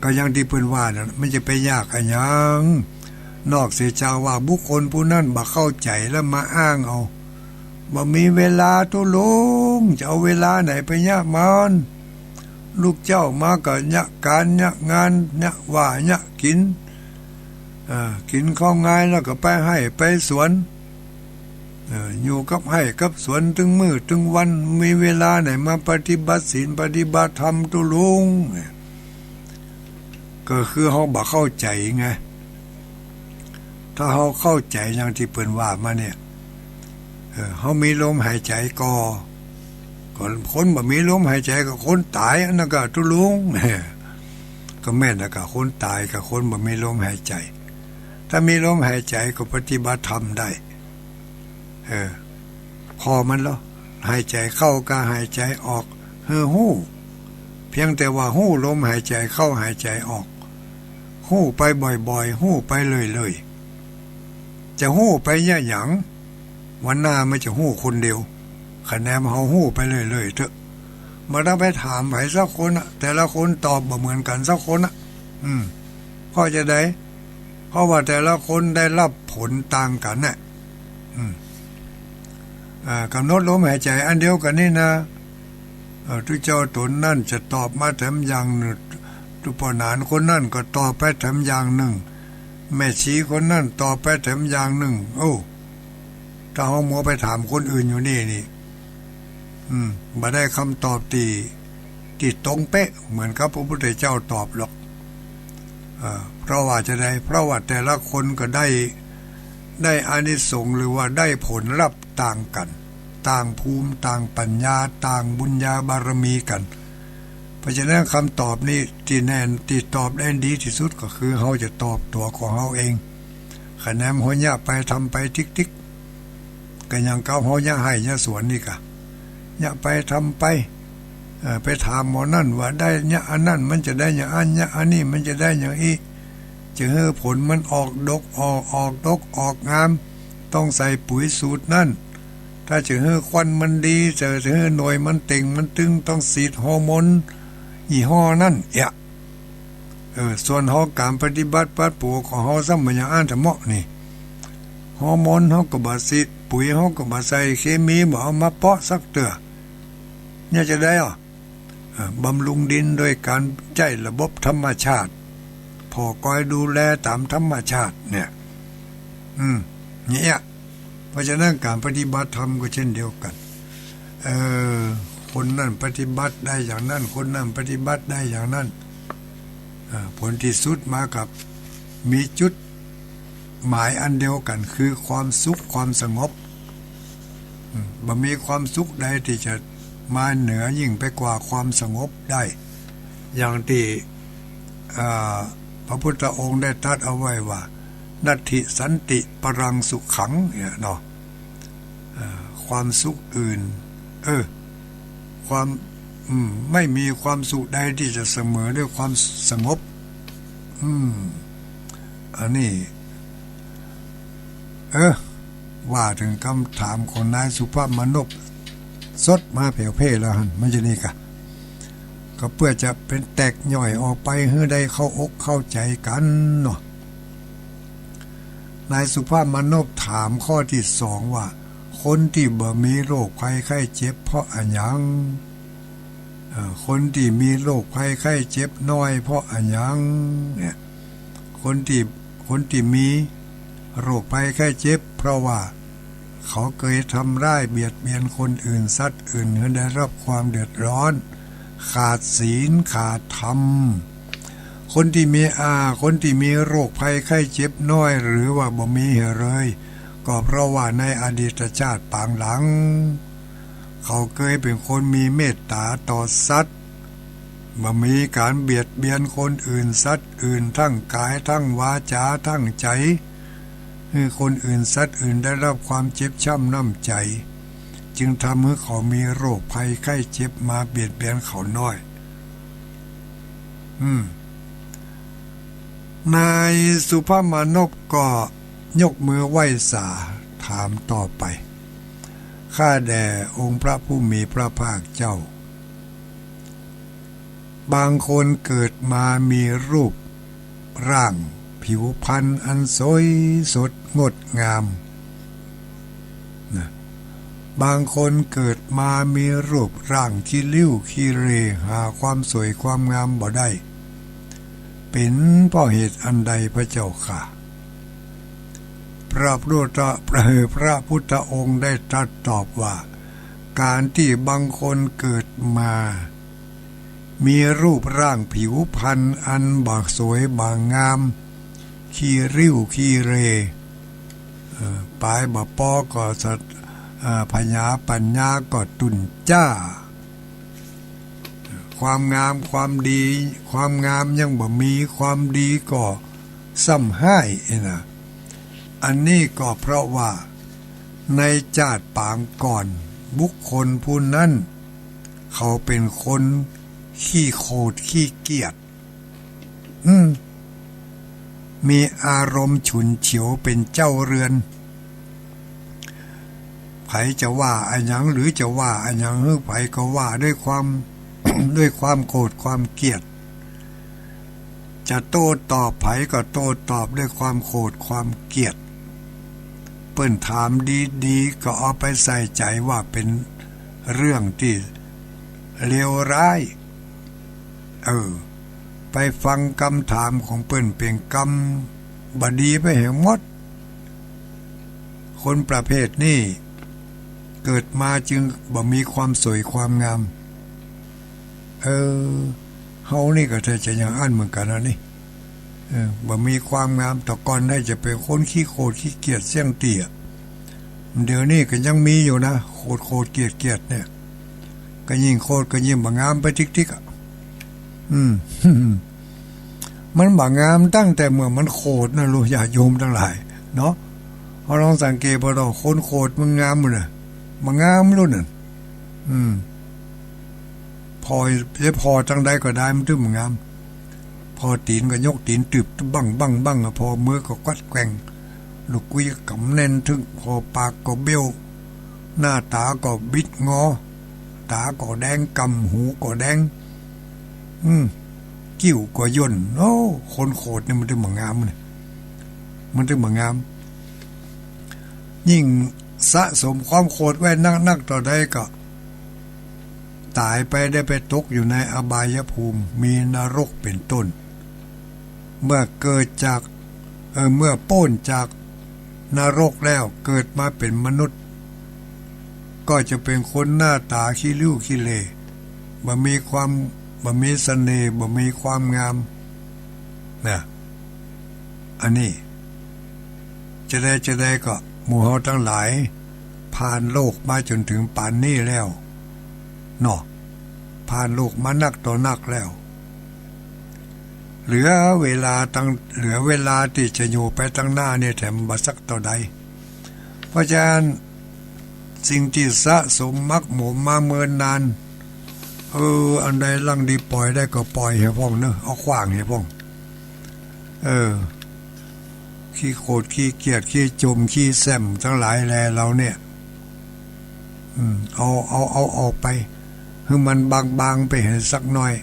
ก็อย่างตี้เปิ้นว่านั่น มันจะไปยากอะหยัง นอกเสียจากว่าบุคคลผู้นั้นบ่เข้าใจ๋แล้วมาอ้างเอา บ่มีเวลาตุ๊ลุง จะเอาเวลาไหนไปเยียะมัน ลุกเจ๊ามาก็เยียะก๋านเยียะงาน เยียะหว่านเยียะกิ๋น เอ่อ กิ๋นข้าวงายแล้วก็ไปไฮ่ไปสวน เอ่อ อยู่กับไฮ่กับสวนตึงมื้อตึงวัน มีเวลาไหนมาปฏิบัติศีลปฏิบัติธรรมตุ๊ลุง เนี่ย ก็คือเฮาบ่เข้าใจ๋ไง ถ้าเฮาเข้าใจ๋อย่างตี้เปิ้นว่ามาเนี่ย เออ เฮามีลมหายใจ๋ก่อ ก็คนบ่มีลมหายใจ๋ก็คนต๋าย อันนั้นก็ตุ๊ลุง ก็แม่นแล้วก็คนต๋ายกับคนบ่มีลมหายใจ๋ ถ้ามีลมหายใจ๋ก็ปฏิบัติธรรมได้ เออ ผ่อมันลอ หายใจ๋เข้ากับหายใจ๋ออกหื้อฮู้ เพียงแต่ว่าฮู้ลมหายใจ๋เข้าหายใจ๋ออก ฮู้ไปบ่อยๆ ฮู้ไปเรื่อยๆ จะฮู้ไปเยียะหยัง วันหน้ามันจะฮู้คนเดียว คะแนนเฮาฮู้ไปเรื่อยๆ เต๊อะ บ่ต้องไปถามใผสักคนอะ แต่ละคนตอบบ่เหมือนกั๋นสักคนอะ อืม เพราะจะใด เพราะว่าแต่ละคนได้ฮับผลต่างกั๋นน่ะ อืม อ่า ก๋ำหนดลมหายใจ๋อันเดียวกั๋นนี่นะ เอ่อ ตุ๊เจ้าต๋นนั้นจะตอบมาแถมอย่างนึ่ง ตุ๊ป้อหนานคนนั้นก็ตอบไปแถมอย่างนึ่ง แม่ชีคนนั้นตอบไปแถมอย่างนึ่ง โอ้ ถ้าเฮามัวไปถามคนอื่นอยู่นี่นี่ อืม บ่ได้กำตอบตี้ ตี้ตรงเป๊ะเหมือนกับพระพุทธเจ้าตอบหรอก เอ่อ เพราะว่าจะใด เพราะว่าแต่ละคนก็ได้ ได้อานิสงส์หรือว่าได้ผลฮับต่างกั๋น ต่างภูมิ ต่างปัญญา ต่างบุญญาบารมีกั๋น เพราะฉะนั้นกำตอบนี้ตี้แน่น ตี้ตอบได้ดีตี้สุดก็คือเฮาจะตอบตั๋วของเฮาเอง คะแนนเฮาเยียะไปทำไปติ๊กๆ ก็อย่างกับเฮาเยียะไฮ่เยียะสวนนี่กา เยียะไปทำไป เอ่อ ไปถามหมอนั้นว่าได้เยียะอันนั้นมันจะได้อย่างอั้น เยียะอันนี้มันจะได้อย่างอี้ จะหื้อผลมันออกดกออก ออกดกออกงาม ต้องใส่ปุ๋ยสูตรนั้น ถ้าจะหื้อควันมันดี จะ จะหื้อหน่วยมันเต่งมันตึง ต้องฉีดฮอร์โมนยี่ห้อนั้น เอี้ย เออ ส่วนเฮาก๋านปฏิบัติปัดปั๋วของเฮาซ้ำบ่อย่างอั้นตะเมาะนี่ ฮอร์โมนเฮาก็บ่ฉีด ปุ๋ยเฮาก็บ่ใส่ เคมีบ่เอามาเปาะสักเตื้อ เนี่ยจะใดอ่ะ เอ่อ บำรุงดินโดยก๋านใจ๊ระบบธรรมชาติ ผ่อคอยดูแลต๋ามธรรมชาติเนี่ย อืม เนี่ย เพราะฉะนั้นก๋านปฏิบัติธรรมก็เช่นเดียวกั๋น เอ่อ คนนั้นปฏิบัติได้อย่างนั้น คนนั้นปฏิบัติได้อย่างนั้น เอ่อ ผลตี้สุดมากับมีจุด หมายอันเดียวกั๋นคือความสุขความสงบ อืม บ่มีความสุขใดตี้จะมาเหนือยิ่งไปกว่าความสงบได้ อย่างตี้ อ่า พระพุทธองค์ได้ตรัสเอาไว้ว่า นัตถิสันติปรังสุขัง เนี่ยเนาะ เอ่อ ความสุขอื่น เออ ความ อืม ไม่มีความสุขใดตี้จะเสมอด้วยความสงบ อืม อันนี้ เออ ว่าเถิงกำถามของนายสุภาพมานพ สดมาแผ่วเพ่แล้วหั้น มันจะนี่กา ก็เปื้อจะเป๋นแตกย่อยออกไปหื้อได้เข้าอกเข้าใจ๋กั๋นเนาะ นายสุภาพมานพถามข้อตี้สองว่า คนตี้บ่มีโรคภัยไข้เจ็บเพราะอะหยัง เอ่อ คนตี้มีโรคภัยไข้เจ็บน้อยเพราะอะหยัง เนี่ย คนตี้ คนตี้มีโรคภัยไข้เจ็บ เพราะว่าเขาเกยทำร้ายเบียดเบียนคนอื่น สัตว์อื่น หื้อได้ฮับความเดือดร้อน ขาดศีล ขาดธรรม คนตี้มี อ่า คนตี้มีโรคภัยไข้เจ็บน้อย หรือว่าบ่มีเลย ก็เพราะว่าในอดีตชาติปางหลัง เขาเกยเป๋นคนมีเมตต๋าต่อสัตว์ บ่มีก๋านเบียดเบียนคนอื่น สัตว์อื่น ทั้งก๋าย ทั้งวาจา ทั้งใจ๋ หื้อคนอื่น สัตว์อื่นได้ฮับความเจ็บช้ำน้ำใจ๋ จึงทำหื้อเขามีโรคภัยไข้เจ็บมาเบียดเบียนเขาน้อย อืม นายสุภาพมานพก็ยกมือไหว้สา ถามต่อไป ข้าแด่องค์พระผู้มีพระภาคเจ้า บางคนเกิดมามีรูปร่างผิวพรรณอันสวยสดงดงาม นะ บางคนเกิดมามีรูปร่างขี้ริ้วขี้เหร่ หาความสวยความงามบ่ได้ เป๋นเพราะเหตุอันใดพระเจ้าข้า พระพุทธ พระพุทธองค์ได้ตรัสตอบว่า ก๋านตี้บางคนเกิดมา มีรูปร่างผิวพรรณอันบ่สวยบ่งาม ขี้ริ้วขี้เหร่ เอ่อ ป๋ายบ่ปอก็สะ เอ่อ ผญาปั๋ญญาก็ตุ้นจ๊า ความงามความดี ความงามยังบ่มี ความดีก็ซ้ำฮ้าย เอ้ยนะ อันนี้ก็เพราะว่าในจาติปางก่อน บุคคลผู้นั้นเขาเป๋นคนขี้โขดขี้เกียจ อืม มีอารมณ์ฉุนเฉียวเป๋นเจ้าเรือน ใผจะว่าอะหยังหรือจะว่าอะหยังหื้อใผก็ว่าด้วยความ ด้วยความโขดความเกียจ จะโต้ตอบใผก็โต้ตอบด้วยความโขดความเกียจ เปิ้นถามดีๆ ก็เอาไปใส่ใจ๋ว่าเป๋นเรื่องตี้เลวร้าย เออ ไปฟังกำถามของเปิ้นเป๋นกำบ่ดีไปแหมหมด คนประเภทนี้เกิดมาจึงบ่มีความสวยความงาม เออ เฮานี่ก็แทบจะอย่างอั้นเหมือนกั๋นนะนี่ เออ บ่มีความงาม แต่ก่อนได้จะเป๋นคนขี้โขดขี้เกียจเสี้ยงตี้ เดี๋ยวนี้ก็ยังมีอยู่นะ โขดโขดเกียจเกียจเนี่ย ก็ยิ่งโขดก็ยิ่งบ่งามไปติ๊กๆ อะ อืม มันบ่งามตั้งแต่เมื่อมันโขดนะลูกญาติโยมตังหลายเนาะ เฮาลองสังเกตบ่ดอ คนโขดมันงามบ่นะ บ่งามลูกนั่น อืม ผ่อ จะผ่อตังใดก็ได้มันตึงบ่งาม ผ่อตี๋นก็ยกตี๋นตึบบั้งบั้งบั้งอะ ผ่อมือก็กวัดแกว่ง ลูกกุ้ยก็ก๋ำแน่นตึง ผ่อปากก็เบี้ยว หน้าต๋าก็บิดงอ ต๋าก็แดงก่ำ หูก็แดง อืม คิ้วก็ย่น โอ้ คนโขดนี่มันตึงบ่งามเนี่ย มันตึงบ่งาม ยิ่งสะสมความโขดไว้นักๆ เต้าใดก็ ต๋ายไปได้ไปตกอยู่ในอบายภูมิ มีนรกเป๋นต้น เมื่อเกิดจาก เอ่อ เมื่อป๊นจากนรกแล้วเกิดมาเป๋นมนุษย์ ก็จะเป๋นคนหน้าต๋าขี้ริ้วขี้เหร่ บ่มีความ บ่มีเสน่ห์ บ่มีความงาม นะ อันนี้ จะใดจะใดก็หมู่เฮาตังหลาย ผ่านโลกมาจ๋นเถิงป๋านนี้แล้วเนาะ ผ่านโลกมานักต่อนักแล้ว เหลือเวลาตัง เหลือเวลาตี้จะอยู่ไปตังหน้าเนี่ยแถมบ่สักเต้าใด เพราะฉะนั้นสิ่งตี้สะสมหมักหมมมาเมินนาน เออ อันใดลังดีป่อยได้ก็ป่อยเหียพ่องเนาะ เอาขว้างเหียพ่อง เออ ขี้โขดขี้เกียจ ขี้จุ่ม ขี้แส้มตังหลายแลเหล่าเนี่ย อืม เอา เอา เอาออกไป หื้อมันบางๆ ไปเหียสักหน่อย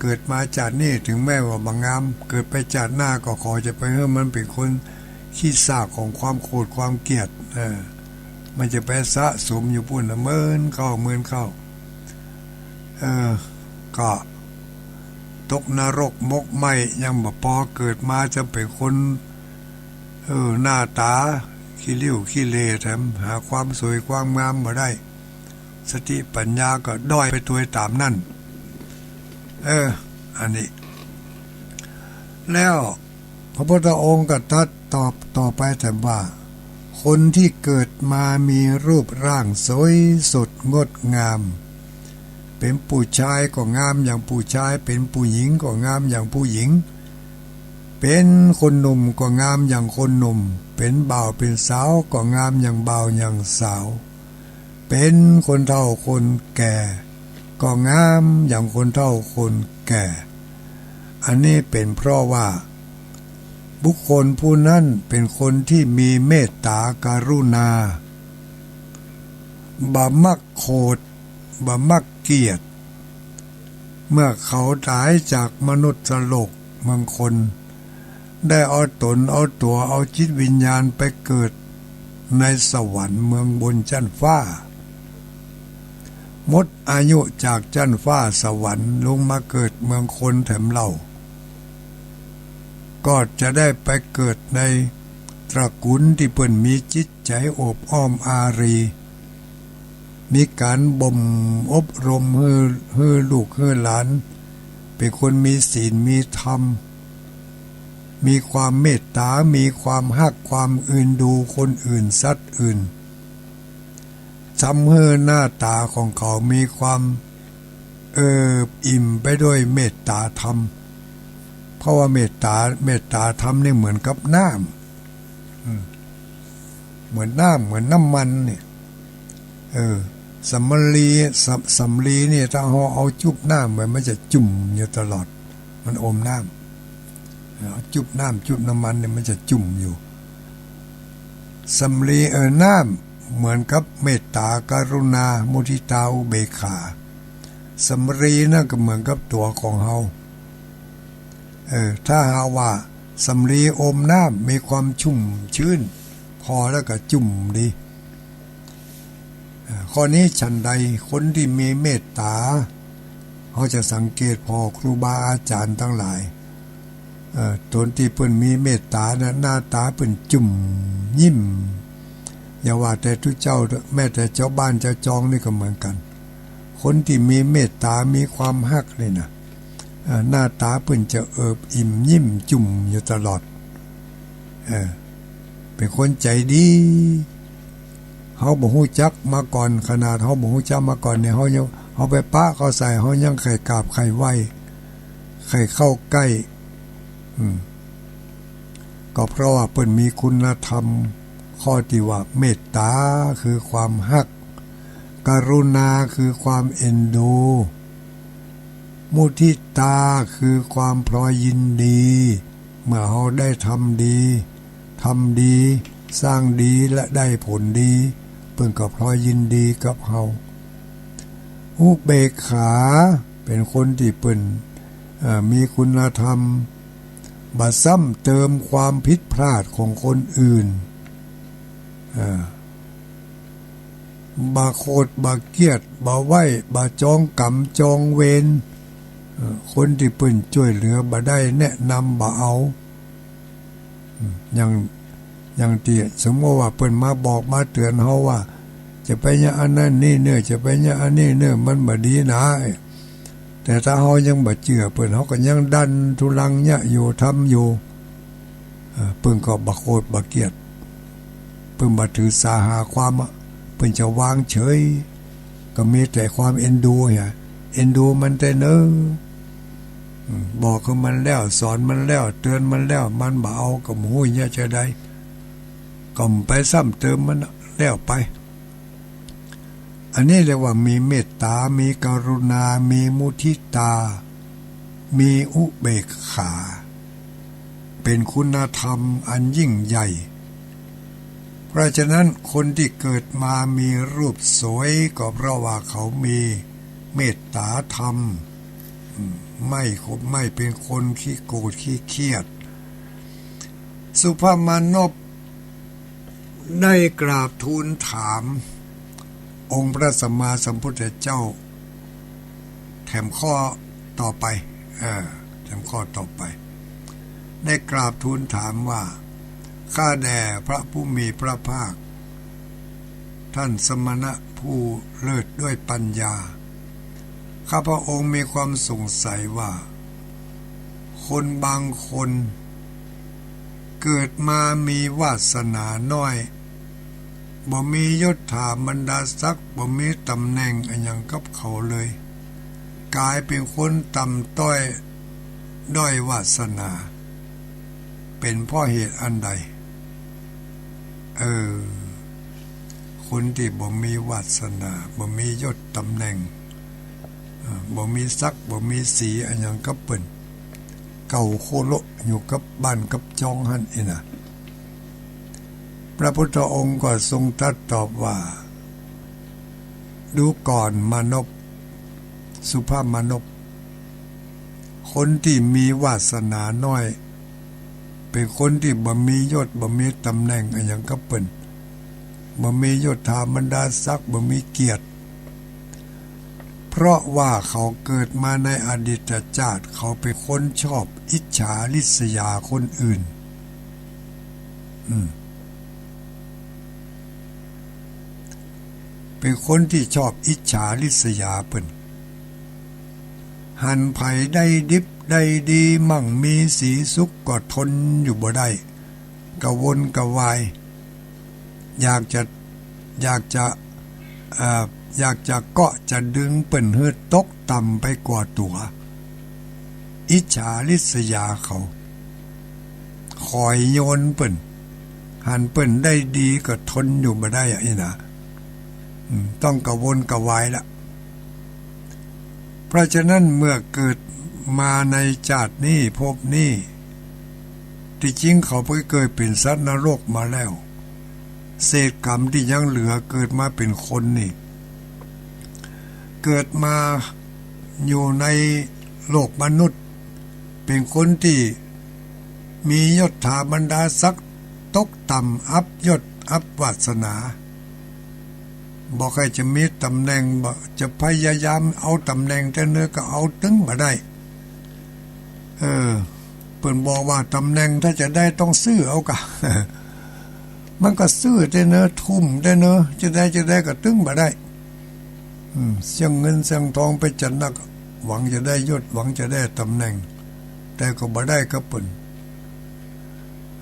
เกิดมาจาตินี้เถิงแม้ว่าบ่งาม เกิดไปจาติหน้าก็ขอจะไปหื้อมันเป๋นคนขี้ซากของความโขดความเกียจ เออ มันจะไปสะสมอยู่ปู้นละเมินเข้า เมินเข้า เออ ก็ตกนรกหมกไหม้ยังบ่ปอ เกิดมาจะเป๋นคน เออ หน้าต๋าขี้ริ้วขี้เหร่แถม หาความสวยความงามบ่ได้ สติปัญญาก็ด้อยไปตวยต๋ามนั้น เออ อันนี้ แล้วพระพุทธองค์ก็ตรัสตอบต่อไปแถมว่า คนที่เกิดมามีรูปร่างสวยสดงดงาม เป๋นผู้ชายก็งามอย่างผู้ชาย เป๋นผู้หญิงก็งามอย่างผู้หญิง เป๋นคนหนุ่มก็งามอย่างคนหนุ่ม เป๋นบ่าวเป๋นสาวก็งามอย่างบ่าวอย่างสาว เป๋นคนเฒ่าคนแก่ก็งามอย่างคนเฒ่าคนแก่ อันนี้เป๋นเพราะว่าบุคคลผู้นั้นเป๋นคนที่มีเมตตากรุณา บ่มักโขด บ่มักเกียจ เมื่อเขาต๋ายจากมนุษย์โลกเมืองคน ได้เอาต๋นเอาตั๋วเอาจิตวิญญาณไปเกิดในสวรรค์เมืองบนจั๊นฟ้า หมดอายุจากจั๊นฟ้าสวรรค์ลงมาเกิดเมืองคนแถมเล่า ก็จะได้ไปเกิดในตระกูลตี้เปิ้นมีจิตใจ๋โอบอ้อมอารี มีก๋านบ่มอบรมหื้อ หื้อลูกหื้อหลาน เป๋นคนมีศีลมีธรรม มีความเมตต๋า มีความฮักความเอ็นดูคนอื่นสัตว์อื่น ทำหื้อหน้าต๋าของเขามีความเอิบอิ่มไปด้วยเมตต๋าธรรม เพราะว่าเมตต๋า เมตต๋าธรรมนี่เหมือนกับน้ำ อืม เหมือนน้ำ เหมือนน้ำมันเนี่ย เออ สำลี สำ สำลีเนี่ย ถ้าเฮาเอาจุ๊บน้ำไว้ มันจะจุ่มอยู่ตลอด มันอมน้ำ เอาจุ๊บน้ำ จุ๊บน้ำมันเนี่ย มันจะจุ่มอยู่ สำลี เออ น้ำ เหมือนกับเมตตา กรุณา มุทิตา อุเบกขา สำลีนั่นก็เหมือนกับตั๋วของเฮา เออ ถ้าหากว่าสำลีอมน้ำ มีความชุ่มชื้น พอแล้วก็จุ่มดี เออ ข้อนี้ฉันใด คนตี้มีเมตตา เฮาจะสังเกตผ่อครูบาอาจ๋ารย์ตังหลาย เออ ต๋นตี้เปิ้นมีเมตตานะ หน้าต๋าเปิ้นจุ่มยิ้ม อย่าว่าแต่ตุ๊เจ้า แม้แต่จาวบ้านจาวจองนี่ก็เหมือนกั๋น คนตี้มีเมตตา มีความฮักนี่นะ เออ หน้าต๋าเปิ้นจะเอิบอิ่มยิ้มจุ่มอยู่ตลอด เออ เป๋นคนใจ๋ดี เฮาบ่ฮู้จักมาก่อน ขนาดเฮาบ่ฮู้จักมาก่อนเนี่ย เฮายัง เฮาไปปะเขาใส่ เฮายังใค่กราบใค่ไหว้ ใค่เข้าใก้ อืม ก็เพราะว่าเปิ้นมีคุณธรรม ข้อตี้ว่าเมตตาคือความฮัก กรุณาคือความเอ็นดู มุทิตาคือความพลอยยินดี เมื่อเฮาได้ทำดี ทำดี สร้างดีและได้ผลดี เปิ้นก็พลอยยินดีกับเฮา อุเบกขา เป๋นคนตี้เปิ้น เอ่อ มีคุณธรรม บ่ซ้ำเติมความผิดพลาดของคนอื่น เอ่อ บ่โขดบ่เคียด บ่ไหว้ บ่จองก๋รรมจองเวร เอ่อ คนตี้เปิ้นจ้วยเหลือบ่ได้ แนะนำบ่เอา อืม อย่าง อย่างตี้สมมุติว่าเปิ้นมาบอกมาเตือนเฮาว่า จะไปเยียะอันนั้นนี่เน่อ จะไปเยียะอันนี้เน่อ มันบ่ดีนา แต่ถ้าเฮายังบ่เจื้อเปิ้น เฮาก็ยังดันทุรังเยียะอยู่ ทำอยู่ เอ่อ เปิ้นก็บ่โขดบ่เคียด เปิ้นบ่ถือสาหาความอะ เปิ้นจะวางเฉย ก็มีแต่ความเอ็นดูเหีย เอ็นดูมันแต๊เน่อ อืม บอกกับมันแล้ว สอนมันแล้ว เตือนมันแล้ว มันบ่เอา ก็บ่ฮู้เยียะจะใด ก็บ่ไปซ้ำเติมมันอะ แล้วไป อันนี้เรียกว่ามีเมตตา มีกรุณา มีมุทิตา มีอุเบกขา เป๋นคุณธรรมอันยิ่งใหญ่ เพราะฉะนั้นคนตี้เกิดมามีรูปสวย ก็เพราะว่าเขามีเมตตาธรรม อืม ไม่ ไม่เป๋นคนขี้โขดขี้เคียด สุภมานพ ได้กราบทูลถามองค์พระสัมมาสัมพุทธเจ้า แถมข้อต่อไป เออ แถมข้อต่อไป ได้กราบทูลถามว่า ข้าแด่พระผู้มีพระภาค ท่านสมณะผู้เลิศด้วยปัญญา ข้าพระองค์มีความสงสัยว่า คนบางคนเกิดมามีวาสนาน้อย บ่มียศถาบรรดาศักดิ์ บ่มีต๋ำแหน่งอะหยังกับเขาเลย ก๋ายเป๋นคนต่ำต้อย ด้อยวาสนา เป๋นเพราะเหตุอันใด เออ คนตี้บ่มีวาสนา บ่มียศต๋ำแหน่ง เอ่อ บ่มีศักดิ์ บ่มีศรีอะหยังกับเปิ้น เก่าโคโละอยู่กับบ้านกับจองหั้นเองนะ พระพุทธองค์ก็ทรงตรัสตอบว่า ดูก่อนมานพ สุภมานพ คนตี้มีวาสนาน้อย เป๋นคนตี้บ่มียศ บ่มีต๋ำแหน่งอะหยังกับเปิ้น บ่มียศถาบรรดาศักดิ์ บ่มีเกียรติ เพราะว่าเขาเกิดมาในอดีตชาติ เขาเป๋นคนชอบอิจฉาริษยาคนอื่น อืม เป๋นคนตี้ชอบอิจฉาริษยาเปิ้น หันใผได้ดิบได้ดี มั่งมีสีสุขก็ทนอยู่บ่ได้ กระวนกระวาย อยากจะ อยากจะ เอ่อ อยากจะเกาะจะดึงเปิ้นหื้อตกต่ำไปกว่าตั๋ว อิจฉาริษยาเขา ขอยโยนเปิ้น หันเปิ้นได้ดีก็ทนอยู่บ่ได้อะอี้นะ อืม ต้องกระวนกระวายละ เพราะฉะนั้นเมื่อเกิดมาในจาตินี้ภพนี้ ตี้จริงเขาไปเกิดเป๋นสัตว์นรกมาแล้ว เศษกรรมตี้ยังเหลือเกิดมาเป๋นคนนี่ เกิดมาอยู่ในโลกมนุษย์ เป๋นคนตี้มียศถาบรรดาศักดิ์ตกต่ำ อับยศอับวาสนา บ่ใค่จะมีต๋ำแหน่ง บ่จะพยายามเอาต๋ำแหน่งแต๊เนอะก็เอาตึงบ่ได้ เออ เปิ้นบอกว่าต๋ำแหน่งถ้าจะได้ต้องซื้อเอาก่ะ มันก็ซื้อแต๊เนอะ ทุ่มแต๊เนอะ จะได้ จะได้ก็ตึงบ่ได้ อืม เสี้ยงเงินเสี้ยงทองไปจะนัก หวังจะได้ยศ หวังจะได้ต๋ำแหน่ง แต่ก็บ่ได้กับเปิ้น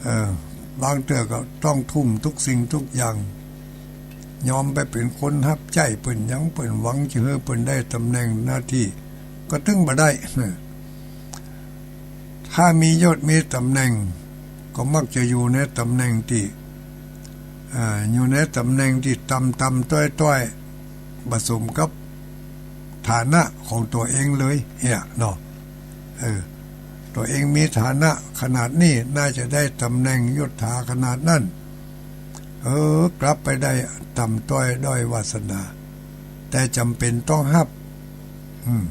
เออ บางเตื้อก็ต้องทุ่มทุกสิ่งทุกอย่าง ยอมไปเป๋นคนฮับใจ๊เปิ้น หยังเปิ้น หวังจะหื้อเปิ้นได้ต๋ำแหน่งหน้าตี้ ก็ตึงบ่ได้ ถ้ามียศมีต๋ำแหน่ง ก็มักจะอยู่ในต๋ำแหน่งตี้ อ่า อยู่ในต๋ำแหน่งตี้ต่ำๆ ต้อยๆ บ่สมกับฐานะของตั๋วเองเลยเหียเนาะ เออ ตั๋วเองมีฐานะขนาดนี้ น่าจะได้ต๋ำแหน่งยศถาขนาดนั้น เออ กลับไปได้ต่ำต้อยด้อยวาสนา แต่จ๋ำเป๋นต้องฮับ อืม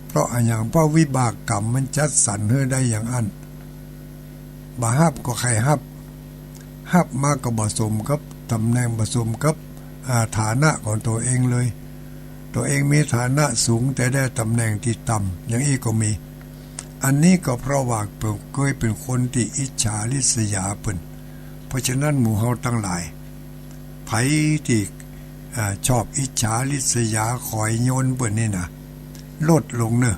เพราะอะหยัง เพราะวิบากกรรมมันจัดสรรหื้อได้อย่างอั้น บ่ฮับก็ใค่ฮับ ฮับมาก็บ่สมกับต๋ำแหน่ง บ่สมกับ อ่า ฐานะของตั๋วเองเลย ตั๋วเองมีฐานะสูงแต่ได้ต๋ำแหน่งตี้ต่ำ อย่างอี้ก็มี อันนี้ก็เพราะว่าเปิ้นเกยเป๋นคนตี้อิจฉาริษยาเปิ้น เพราะฉะนั้นหมู่เฮาตังหลาย ใผตี้ อ่า ชอบอิจฉาริษยา ขอยโยนเปิ้นนี่นะ ลดลงเนอะ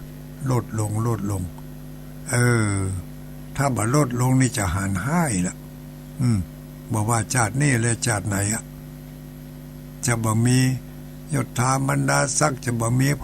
ลดลง ลดลง เออ ถ้าบ่ลดลงนี่จะหันฮ้ายละ อืม บ่ว่าจาตินี้และจาติไหนอะ จะบ่มียศถาบรรดาศักดิ์ จะบ่มี